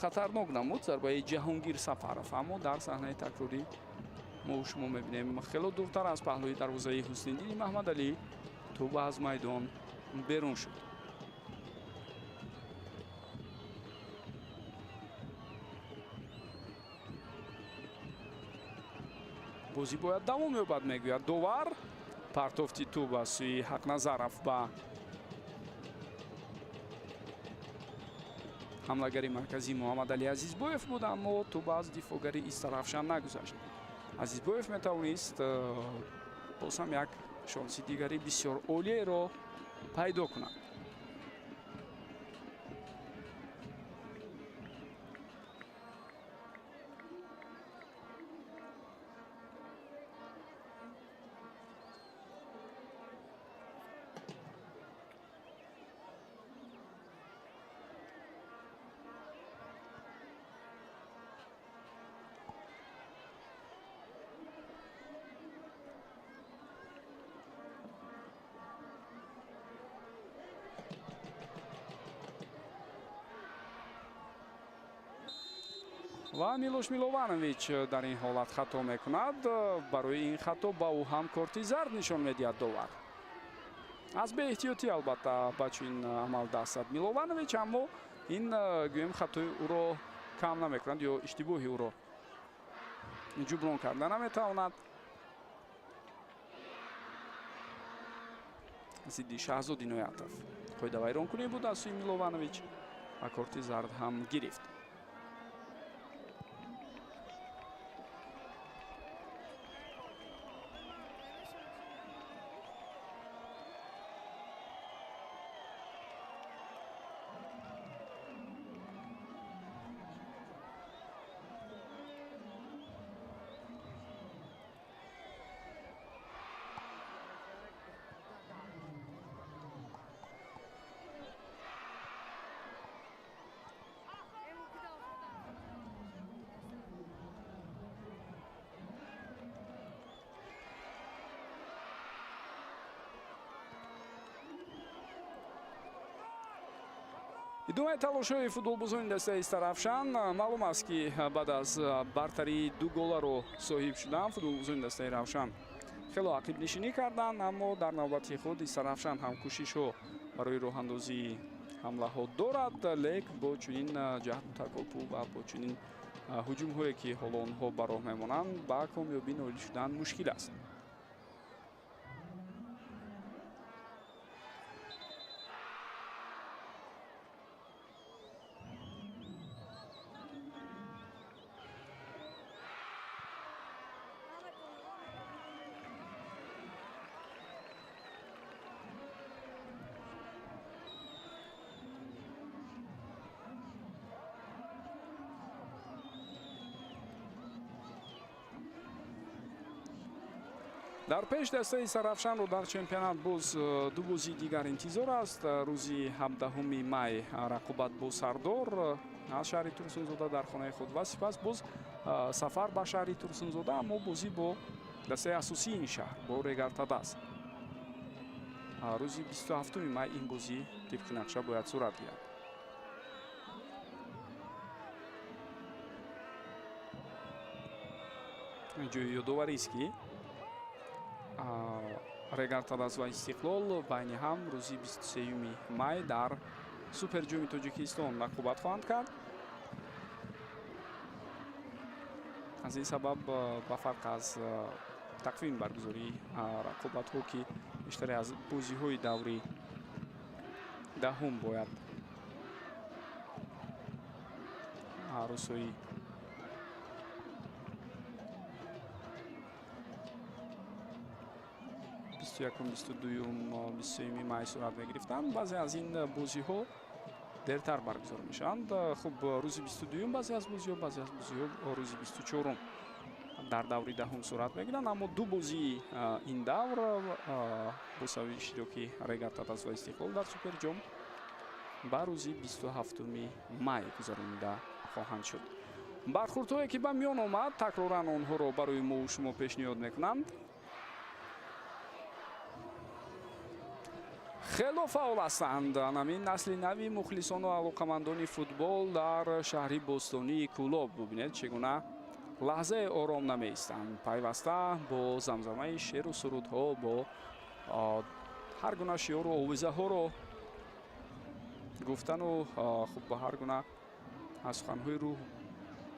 хатарнок намуд зарбаи Ҷаҳонгир Сафаров, аммо дар саҳнаи такрорӣ мо шумо мебинем хело дуртар аз паҳлӯи дарвозаи Ҳусниддини Маҳмадалӣ тӯб аз майдон Берун шуд. Бозӣ бояд давом ёбад, мегӯяд довар. Партофти тӯб аз сӯи Ҳақназаров ба ҳамлагари марказӣ Муҳаммадалӣ Азизбоев буд, аммо тӯб аз дифоъгари Истаравшан нагузашт. Азизбоев метавонист боз ҳам як шонси дигари бисёр олиеро пайдо кунад. Ва Милош Милованович дар ин ҳолат хато мекунад. Барои ин хато ба ӯ ҳам корти зард нишон медиҳад довар. Аз беэҳтиётӣ албатта ба чунин амал даст зад Милованович, аммо ин гӯем хатои ӯро кам намекунад ё иштибоҳи ӯро ҷуброн карда наметавонад. Зидди Шаҳзод Иноятов қоидавайронкунӣ буд аз сӯи Милованович ва корти зард ҳам гирифт. Идомаи талошҳои футболбозони дастаи Истаравшан. Маълум аст, ки баъд аз бартарии 2 голаро соҳиб шудан футболбозони дастаи Равшан хело ақибнишинӣ карданд, аммо дар навбати худ Истаравшан ҳам кӯшишҳо барои роҳандозии ҳамлаҳо дорад, лек бо чунин ҷаҳду такопӯ ва бо чунин ҳуҷумҳое, ки ҳоло онҳо ба роҳ мемонанд, ба комёбӣ ноил шудан мушкил аст. Дар пеш дастаи Сарафшанро дар чемпионат боз 2 бозии дигар интизор аст. Рӯзи 17 май рақобат бо Сардор аз шаҳри Турсунзода дар хонаи худ ва сипас боз сафар ба шаҳри Турсунзода, аммо бозӣ бо дастаи асосии ин шаҳр бо Регартадас. Рӯзи 27 май ин бозӣ тибқи нақша бояд сурат гирад. Ҷои ёдоварист, ки Регартадас ва Истиқлол байни ҳам рӯзи 23 май дар Суперҷоми Тоҷикистон рақобат хоҳанд кард. Аз ин сабаб ба фарқ аз тақвими баргузории рақобатҳо, ки бештаре аз бозиҳои даври даҳум бояд рӯзҳои 21, 22, 23 май сурат мегирифтанд, баъзе аз ин бозиҳо дертар баргузор мешаванд. Хуб, рӯзи 22 баъзе аз бозиҳо, баъзе аз бозиҳо рӯзи 24 дар даври даҳум сурат мегиранд, аммо 2 бозии ин давр бо сабаби иштироки Регартадас ва Истиқлол дар Суперҷом ба рӯзи 27 май гузаронида хоҳанд шуд. Бархурдҳое, ки ба миён омад, такроран онҳоро барои мову шумо пешниҳод мекунанд. Хело фаъол ҳастанд ҳамин насли нави мухлисону алоқамандони футбол дар шаҳри бостонии Кӯлоб. Бубинед, чӣ гуна лаҳзае ором намеистанд, пайваста бо замзамаи шеру сурудҳо, бо Ҳар гуна шиору овезаҳоро гуфтану хуб ба ҳар гуна суханҳои рӯҳ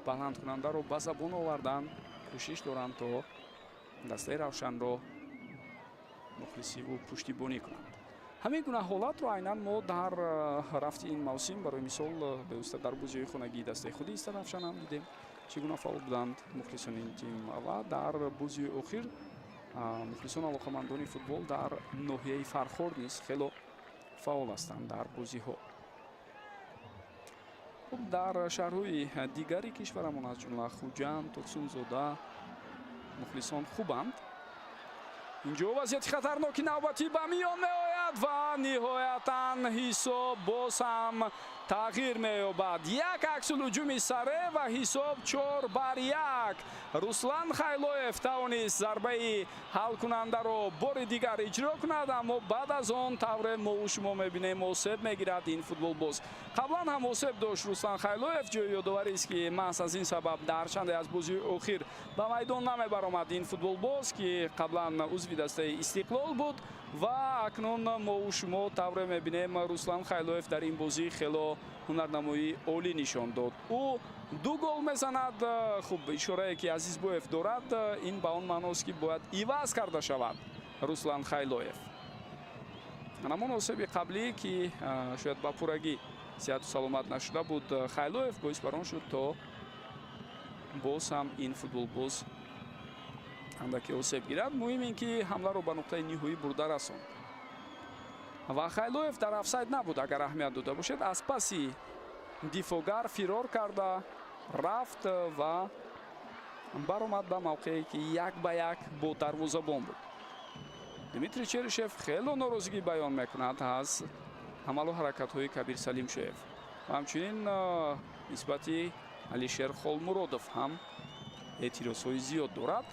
баландкунандаро ба забон овардан кӯшиш доранд, то дастаи Равшанро мухлисиву пуштибонӣ кунанд. Ҳамин гуна ҳолатро айнан мо дар рафти ин мавсим, барои мисол, бевосита дар бозиҳои хонагии дастаи худи Истаравшан ҳам дидем, чӣ гуна фаъол буданд мухлисони ин тим, ва дар бозиҳои охир мухлисон, алоқамандони футбол дар ноҳияи Фархор низ хело фаъол ҳастанд дар бозиҳо. Хуб, дар шаҳрҳои дигари кишварамон, аз ҷумла Хуҷанд, Турсунзода, мухлисон хубанд. Инҷо вазъияти хатарноки навбатӣ ба миён меояд ва ниҳоятан ҳисоб боз ҳам тағйир меёбад. Як аксулҳуҷуми саре ва ҳисоб 4-1. Руслан Хайлоев тавонист зарбаи ҳалкунандаро бори дигар иҷро кунад, аммо баъд аз он тавре мову шумо мебинем, осеб мегирад ин футболбоз. Қаблан ҳам осеб дошт Руслан Хайлоев. Ҷои ёдоварист, ки маҳз аз ин сабаб дар чанде аз бозии охир ба майдон намебаромад ин футболбоз, ки қаблан узви дастаи Истиқлол буд, ва акнун мову шумо тавре мебинем, Руслан Хайлоев дар ин бозӣ хело ҳунарнамоии олӣ нишон дод. Ӯ 2 гол мезанад. Хуб, ишорае ки Азизбоев дорад, ин ба он маъност, ки бояд иваз карда шавад Руслан Хайлоев. Ҳамон осеби қаблӣ, ки шояд ба пуррагӣ сиҳату саломат нашуда буд Хайлоев, боис бар он шуд, то боз ҳам ин футболбоз андаке осеб гирад. Муҳим ин ки ҳамларо ба нуқтаи ниҳоӣ бурда расонд ва Хайлоев дар офсайд набуд, агар аҳамият дода бошед. Аз паси дифоъгар фирор карда рафт ва баромад ба мавқее, ки як ба як бо дарвозабон буд. Дмитрий Черишев хело норозигӣ баён мекунад аз амалу ҳаракатҳои Кабир Салимшоев ва ҳамчунин нисбати Алишер Холмуродов ҳам эътирозҳои зиёд дорад.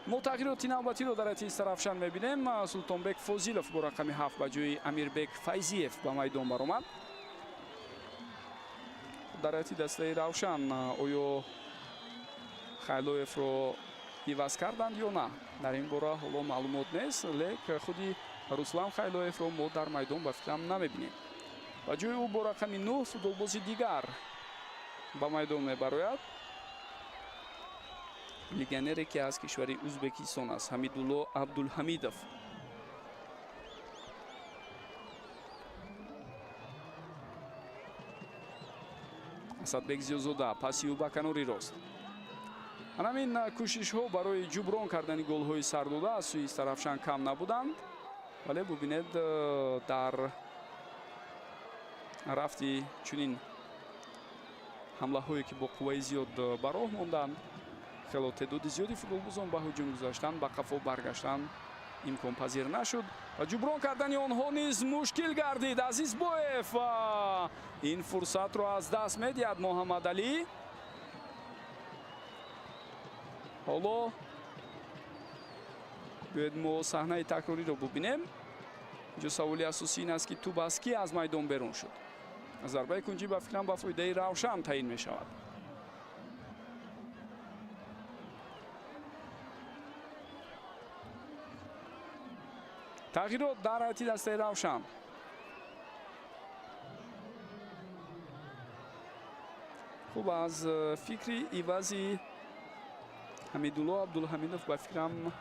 Мо тағйироти навбатиро дар ҳайати Истаравшан мебинем. Султонбек Фозилов бо рақами 7 ба ҷои Амирбек Файзиев ба майдон баромад. Дар ҳайати дастаи Равшан оё Хайлоевро иваз карданд ё на, дар ин бора ҳоло маълумот нест, лек худи Руслан Хайлоевро мо дар майдон ба фикрам намебинем. Ба ҷои ӯ бо рақами 9 футболбози дигар ба майдон мебарояд, легионере, ки аз кишвари Узбекистон аст, Ҳамидулло Абдулҳамидов. Асадбек Зиёзода паси ӯ ба канори рост. Ҳамин кӯшишҳо барои ҷуброн кардани голҳои сардода аз сӯи Истаравшан кам набуданд, вале бубинед, дар рафти чунин ҳамлаҳое, ки бо қувваи зиёд ба роҳ монданд, хело теъдоди зиёди футболбозон ба ҳуҷум гузаштанд, ба қафо баргаштан имконпазир нашуд ва ҷуброн кардани онҳо низ мушкил гардид. Азизбоев ин фурсатро аз даст медиҳад. Муҳаммадалӣ ҳоло биёед мо саҳнаи такрориро бубинем. Инҷо саволи асосӣ ин аст, ки тӯб аз кӣ аз майдон берун шуд. Зарбаи кунҷӣ ба фикрам ба фоидаи Равшан таъин мешавад. Тағйирот дар ҳайати дастаи Равшан. Хуб, аз фикри ивази Ҳамидулло Абдулҳамидов ба фикрам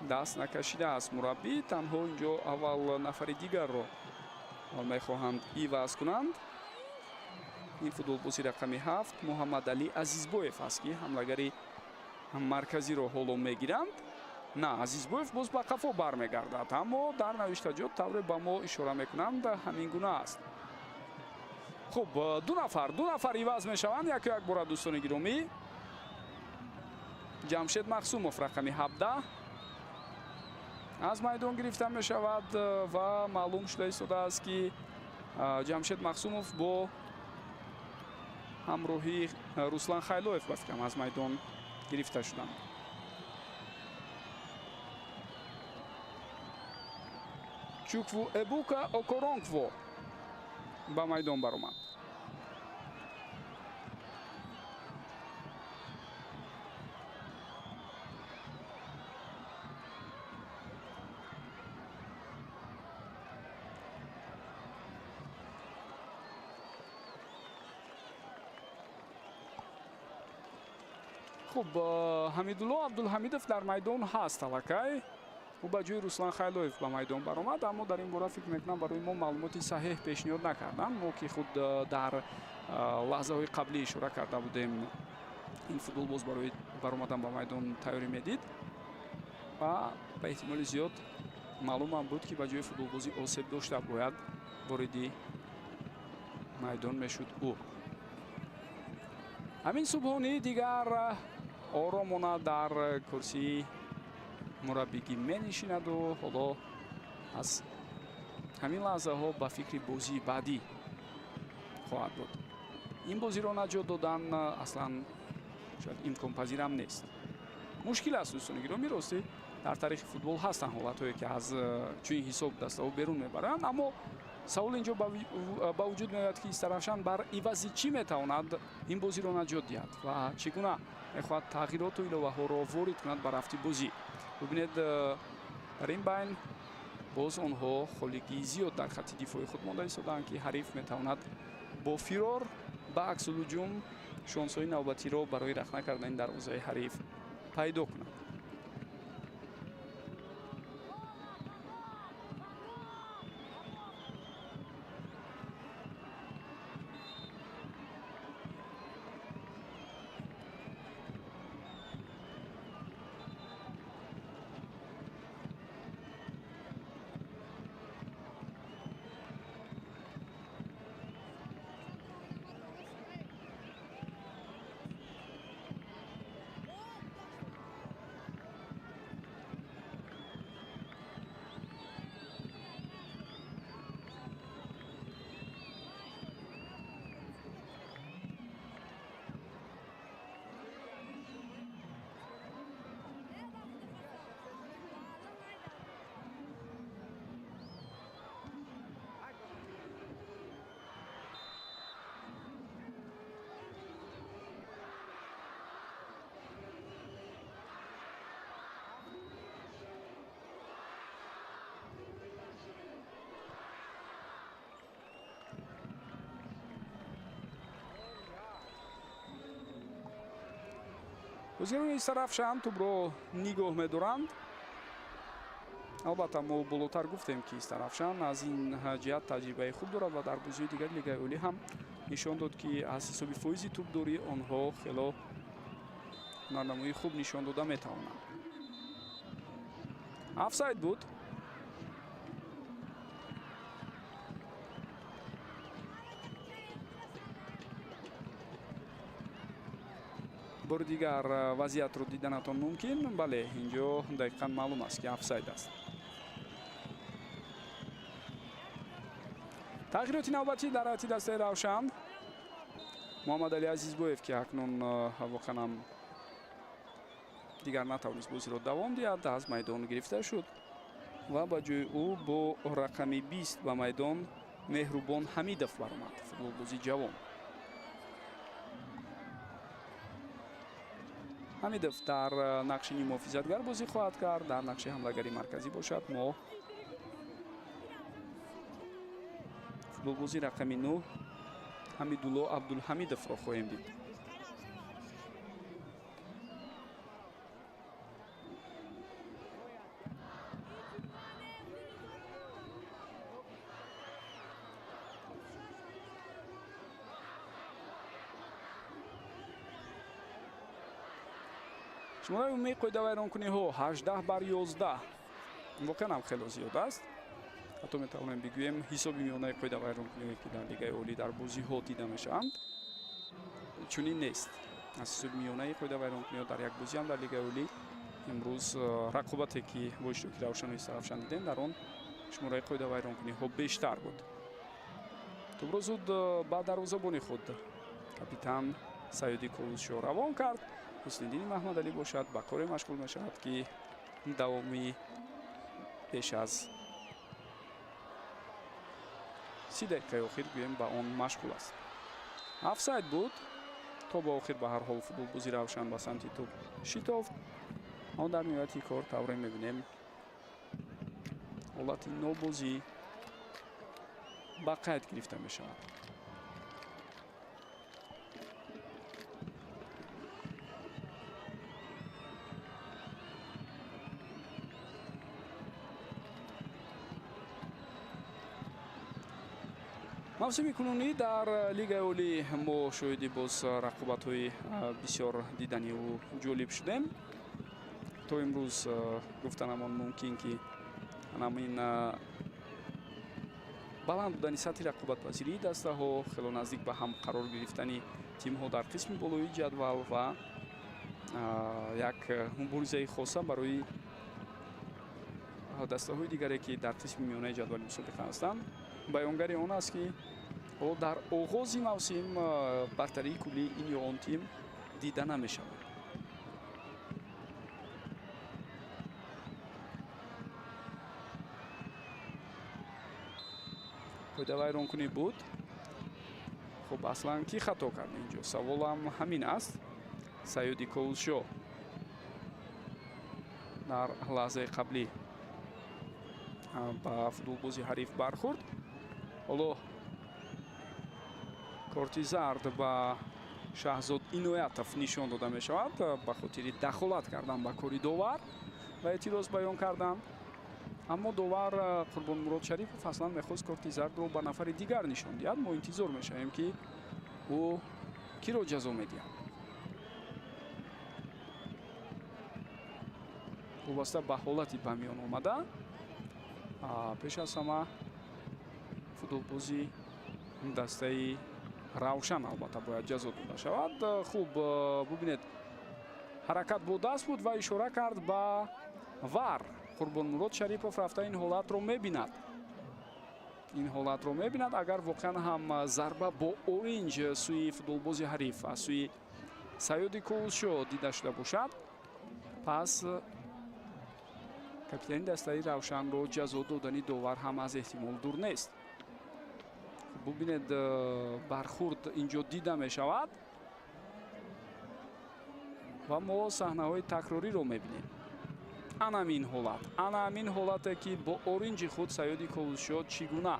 даст накашидааст мураббӣ. Танҳо инҷо аввал нафари дигарро мехоҳанд иваз кунанд. Ин футболбози рақами 7 Муҳаммадалӣ Азизбоев аст, ки ҳамлагари марказиро ҳоло мегиранд. На, Азизбоев боз ба қафо бармегардад, аммо дар навиштаҷот тавре ба мо ишора мекунанд, ҳамин гуна аст. Хуб, ду нафар иваз мешаванд яку як бора, дӯстони гиромӣ. Ҷамшед Махсумов, рақами 17, аз майдон гирифта мешавад ва маълум шуда истодааст, ки Ҷамшед Махсумов бо ҳамроҳии Руслан Хайлоев ба фикрам аз майдон гирифта шуданд. Чукву Эбука Окоронкво ба майдон баромад. Хуб, Ҳамидулло Абдулҳамидов дар майдон ҳаст аллакай. Ӯ ба ҷои Руслан Хайлоев ба майдон баромад, аммо дар ин бора фикр мекунам барои мо маълумоти саҳеҳ пешниҳод накарданд. Мо ки худ дар лаҳзаҳои қаблӣ ишора карда будем, ин футболбоз барои баромадан ба майдон тайёрӣ медид ва ба эҳтимоли зиёд маълумам буд, ки ба ҷои футболбози осеб дошта бояд вориди майдон мешуд ӯ. Ҳамин Субҳонӣ дигар оромона дар курсии мураббигӣ менишинаду ҳоло аз ҳамин лаҳзаҳо ба фикри бозии баъдӣ хоҳад буд. Ин бозиро наҷот додан аслан шояд имконпазирам нест. Мушкил аст, дӯстони гиромӣ, ростӣ дар таърихи футбол ҳастанд ҳолатҳое, ки аз чунин ҳисоб дастаҳо берун мебаранд, аммо савол инҷо ба вуҷуд меояд, ки Истаравшан бар ивази чӣ метавонад ин бозиро наҷот диҳад ва чӣ гуна мехоҳад тағйироту иловаҳоро ворид кунад ба рафти бозӣ. Бибинед, дар ин байн боз онҳо холигии зиёд дар хатти дифои худ монда истодаанд, ки ҳариф метавонад бо фирор ба аксулҳуҷум шонсҳои навбатиро барои рахна кардани дарвозаи ҳариф пайдо кунад. Бозигарони Истаравшан тӯбро нигоҳ медоранд. Албатта, мо болотар гуфтем, ки Истаравшан аз ин ҷиҳат таҷрибаи хуб дорад ва дар бозиҳои дигари Лигаи Олӣ ҳам нишон дод, ки аз ҳисоби фоизи тӯбдорӣ онҳо хело ҳунарнамоии хуб нишон дода метавонанд. Офсайд буд. Бори дигар вазъиятро диданатон мумкин. Бале, инҷо дақиқан маълум аст, ки офсайд аст. Тағйироти навбатӣ дар ҳайати дастаи Равшан. Муҳаммадали Азизбоев, ки акнун воқеан ҳам дигар натавонист бозиро давом диҳад, аз майдон гирифта шуд ва ба ҷои ӯ бо рақами 20 ба майдон Меҳрубон Ҳамидов баромад, футболбози ҷавон. Ҳамидов дар нақши ниммуҳофизатгар бозӣ хоҳад кард, дар нақши ҳамлагари марказӣ бошад мо футболбози рақами 9 Ҳамидулло Абдулҳамидовро хоҳем дид. Шумораи умумии қоидавайронкуниҳо 18-11 воқеан ҳам хело зиёд аст. Ҳатто метавонем бигӯем, ҳисоби миёнаи қоидавайронкуниҳое, ки дар Лигаи Олӣ дар бозиҳо дида мешаванд, чунин нест. Аз ҳисоби миёнаи қоидавайронкуниҳо дар як бозӣ ҳам дар Лигаи Олӣ имрӯз рақобате, ки бо иштироки Равшану Истаравшан дидем, дар он шумораи қоидавайронкуниҳо бештар буд. Тӯбро зуд ба дарвозабони худ капитан Саёди Ковусшо равон кард. Ҳусниддини Маҳмадалӣ бошад ба коре машғул мешавад, ки давоми беш аз 30 дақиқаи охир гӯем ба он машғул аст. Офсайд буд. То ба охир ба ҳар ҳол футболбози Равшан ба самти тӯб шитофт. Он дар ниҳояти кор тавре мебинем, ҳолати нобозӣ ба қайд гирифта мешавад. Мавсими кунунӣ дар Лигаи Олӣ мо шоҳиди боз рақобатҳои бисёр диданиву ҷолиб шудем. То имрӯз гуфтанамон мумкин, ки ҳамин баланд будани сатҳи рақобатпазирии дастаҳо, хело наздик ба ҳам қарор гирифтани тимҳо дар қисми болоии ҷадвал ва як муборизаи хоса барои дастаҳои дигаре, ки дар қисми миёнаи ҷадвали мусобиқа ҳастанд, баёнгари он аст, ки ҳоло дар оғози мавсим бартарии куллии ин ё он тим дида намешавад. Қоидавайронкунӣ буд. Хуб, аслан кӣ хато кард инҷо? Саволам ҳамин аст. Саёди Ковусшо дар лаҳзаи қаблӣ ба футболбози ҳариф бархӯрд. Ҳоло корти зард ба Шаҳзод Иноятов нишон дода мешавад ба хотири дахолат кардан ба кори довар ва эътироз баён кардан. Аммо довар Қурбонмурод Шарипов аслан мехост корти зардро ба нафари дигар нишон диҳад. Мо интизор мешавем, ки ӯ киро ҷазо медиҳад. Вобаста ба ҳолати ба миён омада, пеш аз ҳама футболбози дастаи Равшан албатта бояд ҷазо дода шавад. Хуб, бубинед, ҳаракат бо даст буд ва ишора кард ба ВАР. Қурбонмурод Шарипов рафта ин ҳолатро мебинад. Ин ҳолатро мебинад. Агар воқеан ҳам зарба бо оринҷ сӯи футболбози ҳариф аз сӯи Саёди Ковусшо дида шуда бошад, пас капитани дастаи Равшанро ҷазо додани довар ҳам аз эҳтимол дур нест. Бубинед, бархӯрд инҷо дида мешавад ва мо саҳнаҳои такрориро мебинем. Ана ҳамин ҳолат, ана ҳамин ҳолате, ки бо оринҷи худ Саёди Ковусшо чӣ гуна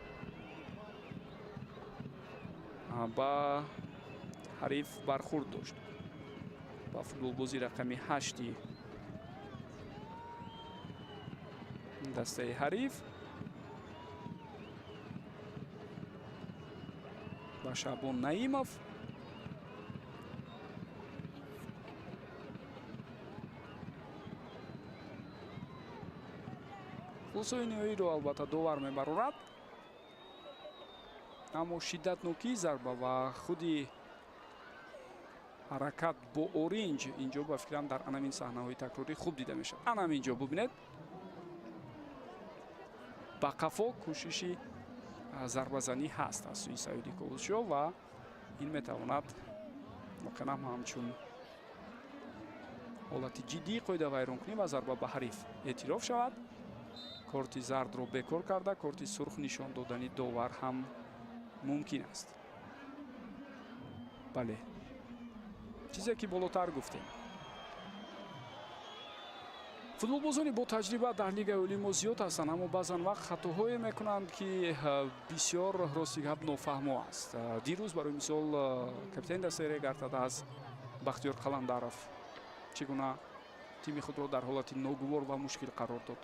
ба ҳариф бархӯрд дошт, ба футболбози рақами 8 дастаи ҳариф, ба Шаъбон Наимов. Хулосаи ниҳоиро албатта довар мебарорад, аммо шиддатнокии зарба ва худи ҳаракат бо оринҷ инҷо ба фикрам дар анамин саҳнаҳои такрорӣ хуб дида мешавад. Ана ҳамин ҷо бубинед, ба қафо кӯшиши зарбазанӣ ҳаст аз сӯи Саёди Ковусшо ва ин метавонад воқеан ҳам ҳамчун ҳолати ҷиддии қоидавайронкунӣ ва зарба ба ҳариф эътироф шавад. Корти зардро бекор карда, корти сурх нишон додани довар ҳам мумкин аст. Бале, чизе ки болотар гуфтем, футболбозони бо таҷриба дар Лигаи Олии мо зиёд ҳастанд, аммо баъзан вақт хатоҳое мекунанд, ки бисёр, рости гап, нофаҳмо аст. Дирӯз, барои мисол, капитани дастаи Регар-ТадАЗ аз Бахтиёр Қаландаров чӣ гуна тими худро дар ҳолати ногувор ва мушкил қарор дод.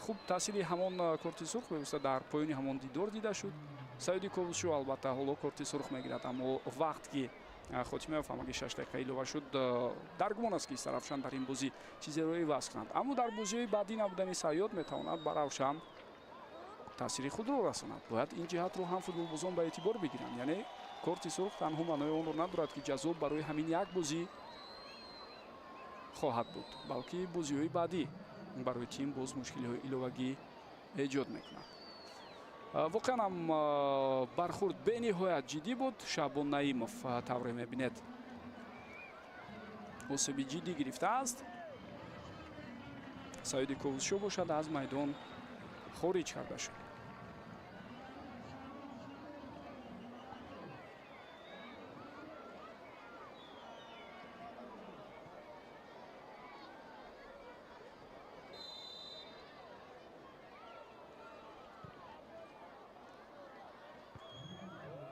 Хуб, таъсири ҳамон корти сурх бевосита дар поёни ҳамон дидор дида шуд. Саёди Ковусшо албатта ҳоло корти сурх мегирад, аммо вақт ки Хотимаев ҳамагӣ 6 дақиқа илова шуд, дар гумон аст, ки Истаравшан дар ин бозӣ чизеро иваз кунад. Аммо дар бозиҳои баъдӣ набудани Саёд метавонад ба Равшан таъсири худро расонад. Бояд ин ҷиҳатро ҳам футболбозон ба эътибор бигиранд. Яъне корти сурх танҳо маънои онро надорад, ки ҷазо барои ҳамин як бозӣ хоҳад буд, балки бозиҳои баъдӣ барои тим боз мушкилиҳои иловагӣ эҷод мекунад. Воқеан ҳам бархӯрд бениҳоят ҷиддӣ буд. Шаъбон Наимов, тавре мебинед, осеби ҷиддӣ гирифтааст. Саёди Ковусшо бошад, аз майдон хориҷ карда шуд.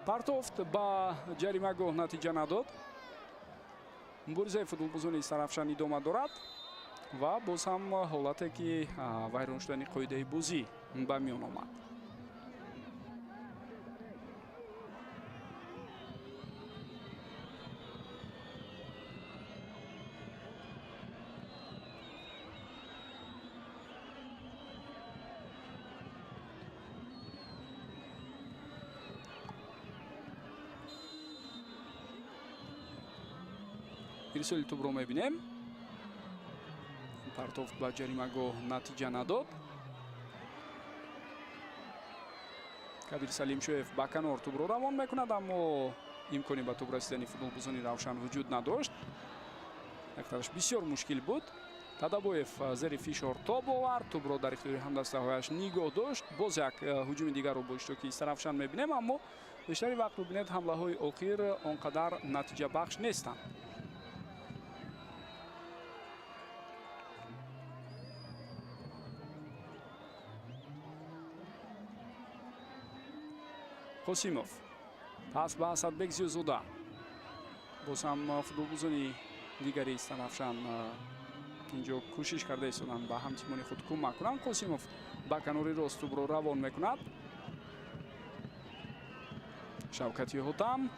Партофт ба ҷаримагоҳ натиҷа надод. Муборизаи футболбозони Истаравшан идома дорад ва боз ҳам ҳолате, ки вайрон шудани қоидаи бозӣ ба миён омад. Ирсоли тӯбро мебинем. Партофт ба ҷаримагоҳ натиҷа надод. Кабир Салимшоев ба канор тӯбро равон мекунад, аммо имкони ба тӯб расидани футболбозони Равшан вуҷуд надошт. Яктараш бисёр мушкил буд. Тадабоев зери фишор тоб овард, тӯбро дар ихтиёри ҳамдастаҳояш нигоҳ дошт. Боз як ҳуҷуми дигарро бо иштироки Истаравшан мебинем, аммо бештари вақт бибинед, ҳамлаҳои охир он қадар натиҷабахш нестанд. Қосимов пас ба Асадбек Зиёзода. Боз ҳам футболбозони дигари Истаравшан инҷо кӯшиш карда истоданд ба ҳамтимони худ кӯмак кунанд. Қосимов ба канори рост тӯбро равон мекунад. Шавкати Ҳотам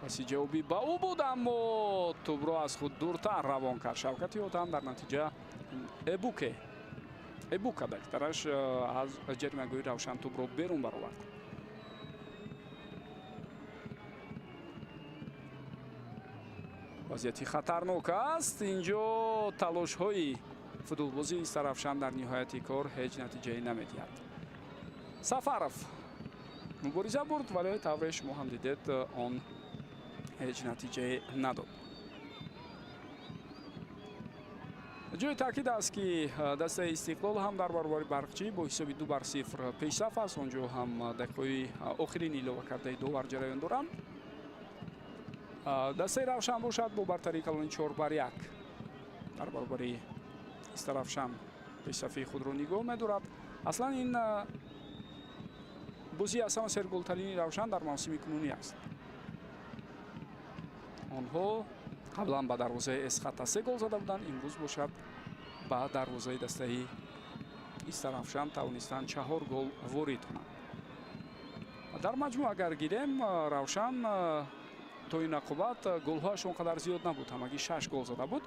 паси ҷавобӣ ба ӯ буд, аммо тӯбро аз худ дуртар равон кард. Шавкати Ҳотам дар натиҷа Эбука дактараш аз ҷаримагоҳи Равшан тӯбро берун баровард. Вазъияти хатарнок аст. Инҷо талошҳои футболбозии Истаравшан дар ниҳояти кор ҳеҷ натиҷае намедиҳад. Сафаров мубориза бурд, вале тавре шумо ҳам дидед, он ҳеҷ натиҷае надод. Ҷои таъкид аст, ки дастаи Истиқлол ҳам дар баробари Барқчӣ бо ҳисоби 2-0 пешсаф аст. Он ҷо ҳам дақиқаҳои охирини илова кардаи довар ҷараён доранд. Дастаи Равшан бошад бо бартарии калони 4-1 дар баробари Истаравшан пешсафии худро нигоҳ медорад. Аслан ин бозии аз ҳама серголтарини Равшан дар мавсими кунунӣ аст. Онҳо қаблан ба дарвозаи Эсхата 3 гол зада буданд, имрӯз бошад ба дарвозаи дастаи Истаравшан тавонистанд 4 гол ворид кунанд. Дар маҷмӯъ агар гирем, Равшан то ин рақобат голҳояш он қадар зиёд набуд, ҳамагӣ 6 гол зада буд.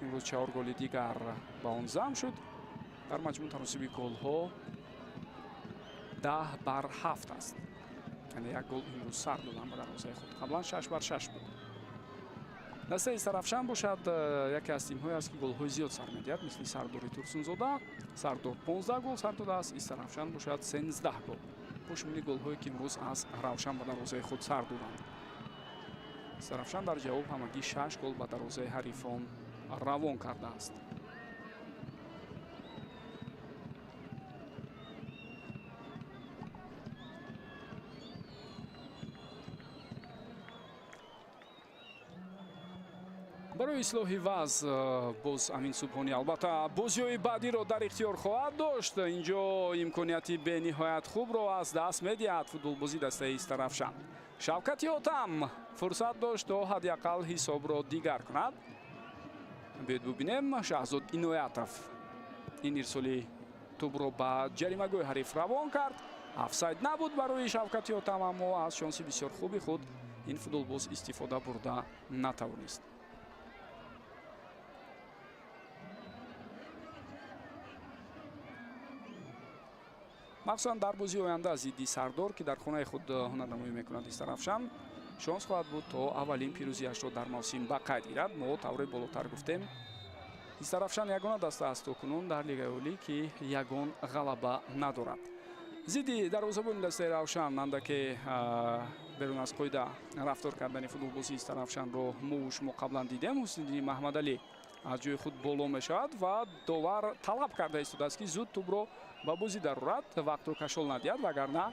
Имрӯз 4 голи дигар ба он зам шуд. Дар маҷмӯъ таносуби голҳо 10-7 аст. Яъне як гол имрӯз сар доданд ба дарвозаи худ. Қаблан 6-6 буд. Дастаи Истаравшан бошад яке аз тимҳое аст, ки голҳои зиёд сар медиҳад, мисли Сардори Турсунзода. Сардор 15 гол сар додааст, Истаравшан бошад 13 гол. Бо шумули голҳое, ки имрӯз аз Равшан ба дарвозаи худ сар доданд. Истаравшан дар ҷавоб ҳамагӣ 6 гол ба дарвозаи ҳарифон равон кардааст. Барои ислоҳи вазъ боз Амин Субҳонӣ албатта бозиҳои баъдиро дар ихтиёр хоҳад дошт. Инҷо имконияти бениҳоят хубро аз даст медиҳад футболбози дастаи Истаравшан. Шавкати Ҳотам фурсат дошт то ҳадди ақал ҳисобро дигар кунад. Биёед бубинем, Шаҳзод Иноятов ин ирсоли тӯбро ба ҷаримагоҳи ҳариф равон кард. Офсайд набуд барои Шавкати Ҳотам, аммо аз шонси бисёр хуби худ ин футболбоз истифода бурда натавонист. Махсусан дар бозии оянда зидди Сардор, ки дар хонаи худ ҳунарнамоӣ мекунад Истаравшан, шонс хоҳад буд то аввалин пирӯзиашро дар мавсим ба қайд гирад. Мо тавре болотар гуфтем, Истаравшан ягона даста аст то кунун дар Лигаи Олӣ, ки ягон ғалаба надорад. Зидди дарвозабони дастаи Равшан андаке берун аз қоида рафтор кардани футболбози Истаравшанро мову шумо қаблан дидем. Ҳусниддини Маҳмадалӣ аз ҷои худ боло мешавад ва довар талаб карда истодааст, ки зуд тӯбро ба бозӣ дарорад, вақтро кашол надиҳад, вагарна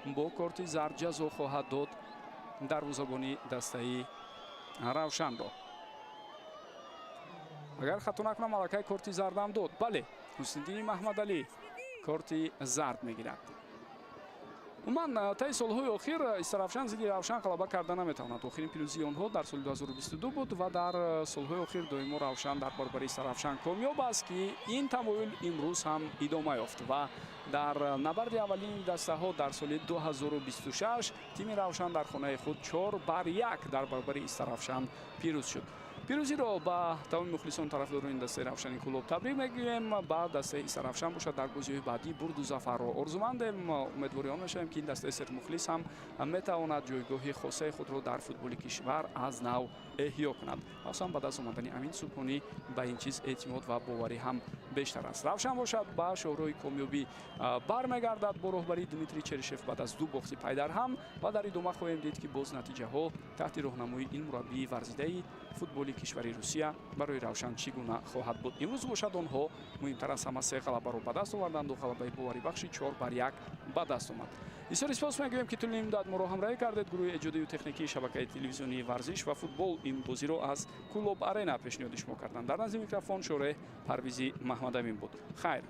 бо корти зард ҷазо хоҳад дод дарвозабони дастаи Равшанро. Агар хато накунам, аллакай корти зардам дод. Бале, Ҳусниддини Маҳмадалӣ корти зард мегирад. Умуман, таи солҳои охир Истаравшан зидди Равшан ғалаба карда наметавонад. Охирин пирӯзии онҳо дар соли 2022 буд ва дар солҳои охир доимо Равшан дар баробари Истаравшан комёб аст, ки ин тамоюл имрӯз ҳам идома ёфт ва дар набарди аввалини дастаҳо дар соли 2026 тими Равшан дар хонаи худ 4-1 дар баробари Истаравшан пирӯз шуд. Пирӯзиро ба тамоми мухлисон, тарафдорони дастаи Равшани Кӯлоб табрик мегӯем. Ба дастаи Истаравшан бошад, дар бозиҳои баъдӣ бурду зафарро орзумандем. Умедвори он мешавем, ки ин дастаи сермухлис ҳам метавонад ҷойгоҳи хосаи худро дар футболи кишвар аз нав эҳё кунад. Махсусан баъд аз омадани Амин Субҳонӣ ба ин чиз эътимод ва боварӣ ҳам бештар аст. Равшан бошад, ба шоҳроҳи комёбӣ бармегардад бо роҳбарии Дмитрий Черишев баъд аз ду бохти пайдарҳам ва дар идома хоҳем дид, ки боз натиҷаҳо таҳти роҳнамоии ин мураббии варзидаи футболи кишвари Русия барои Равшан чӣ гуна хоҳад буд. Имрӯз бошад, онҳо муҳимтар аз ҳама се ғалабаро ба даст оварданд ва ғалабаи боварибахши 4-1 ба даст омад. Бисёр сипос мегӯем, ки тӯли муддат моро ҳамроҳӣ кардед. Гурӯҳи эҷодию техникии шабакаи телевизионии варзиш ва футбол ин бозиро аз Кӯлоб Арена пешниҳоди шумо карданд. Дар назди микрофон шореҳ Парвизи Маҳмадамин буд. Хайр.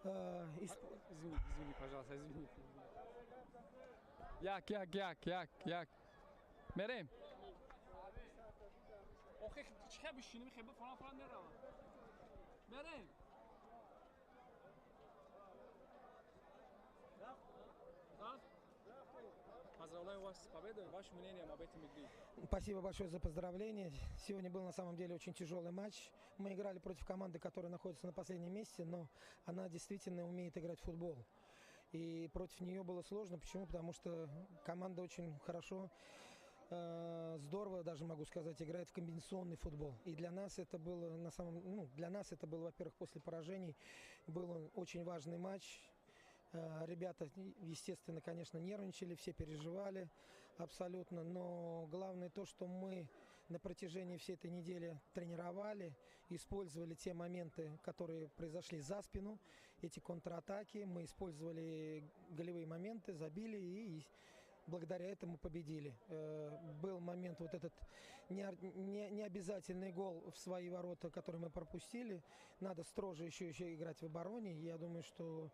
Извини, извини, пожалуйста, извини. Як, як, як, як, як. Мерем. Охе, чӣ бишинем, хеба фалон фалон меравам. Мерем. Поздравляю вас с победой. Ваше мнение об этом игре? Спасибо большое за поздравление. Сегодня был на самом деле очень тяжелый матч. Мы играли против команды, которая находится на последнем месте, но она действительно умеет играть в футбол. И против нее было сложно. Почему? Потому что команда очень хорошо, здорово, даже могу сказать, играет в комбинационный футбол. И для нас это было на самом, ну, для нас это было, во-первых, после поражений был очень важный матч. Ребята, естественно, конечно, нервничали, все переживали абсолютно. Но главное то, что мы на протяжении всей этой недели тренировали, использовали те моменты, которые произошли за спину, эти контратаки. Мы использовали голевые моменты, забили и благодаря этому победили. Был момент, вот этот необязательный гол в свои ворота, который мы пропустили. Надо строже еще играть в обороне. Я думаю, что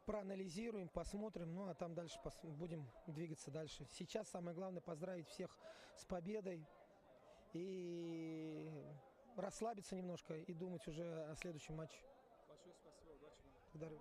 проанализируем, посмотрим, ну а там дальше будем двигаться дальше. Сейчас самое главное поздравить всех с победой и расслабиться немножко и думать уже о следующем матче. Большое спасибо, удачи вам. Благодарю.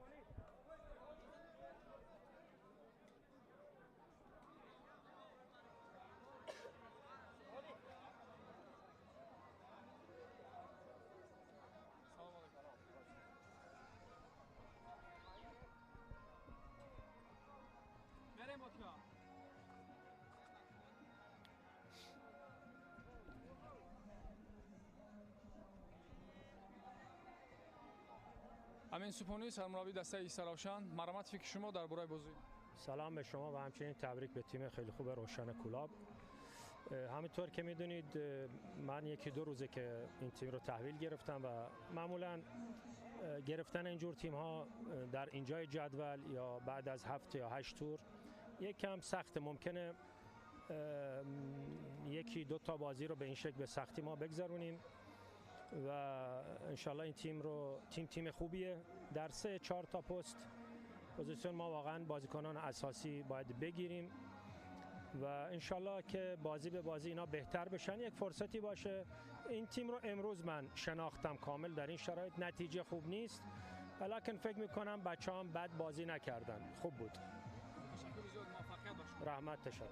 Амин Супони, сармурабби дастаи Истаравшан, марҳамат, фикри шумо дар бораи бозӣ. سلام به شما و همچنین تبریک به تیم خیلی خوب روشن کولاب. همینطور که میدونید من یکی دو روزه که این تیم رو تحویل گرفتم و معمولا گرفتن اینجور تیم ها در اینجای جدول یا بعد از 7 یا 8 تور یک کم سخت، ممکنه یکی دو تا بازی رو به این شکل به سختی ما بگذرونیم و انشالله این تیم رو تیم خوبیه. در 3-4 تا پست پوزیسیون ما واقعا بازیکنان اساسی باید بگیریم و انشالله که بازی به بازی اینا بهتر بشن، یک فرصتی باشه. این تیم رو امروز من شناختم کامل، در این شرایط نتیجه خوب نیست، ولیکن فکر میکنم بچه‌ها بد بازی نکردن، خوب بود. رحمت تشکر.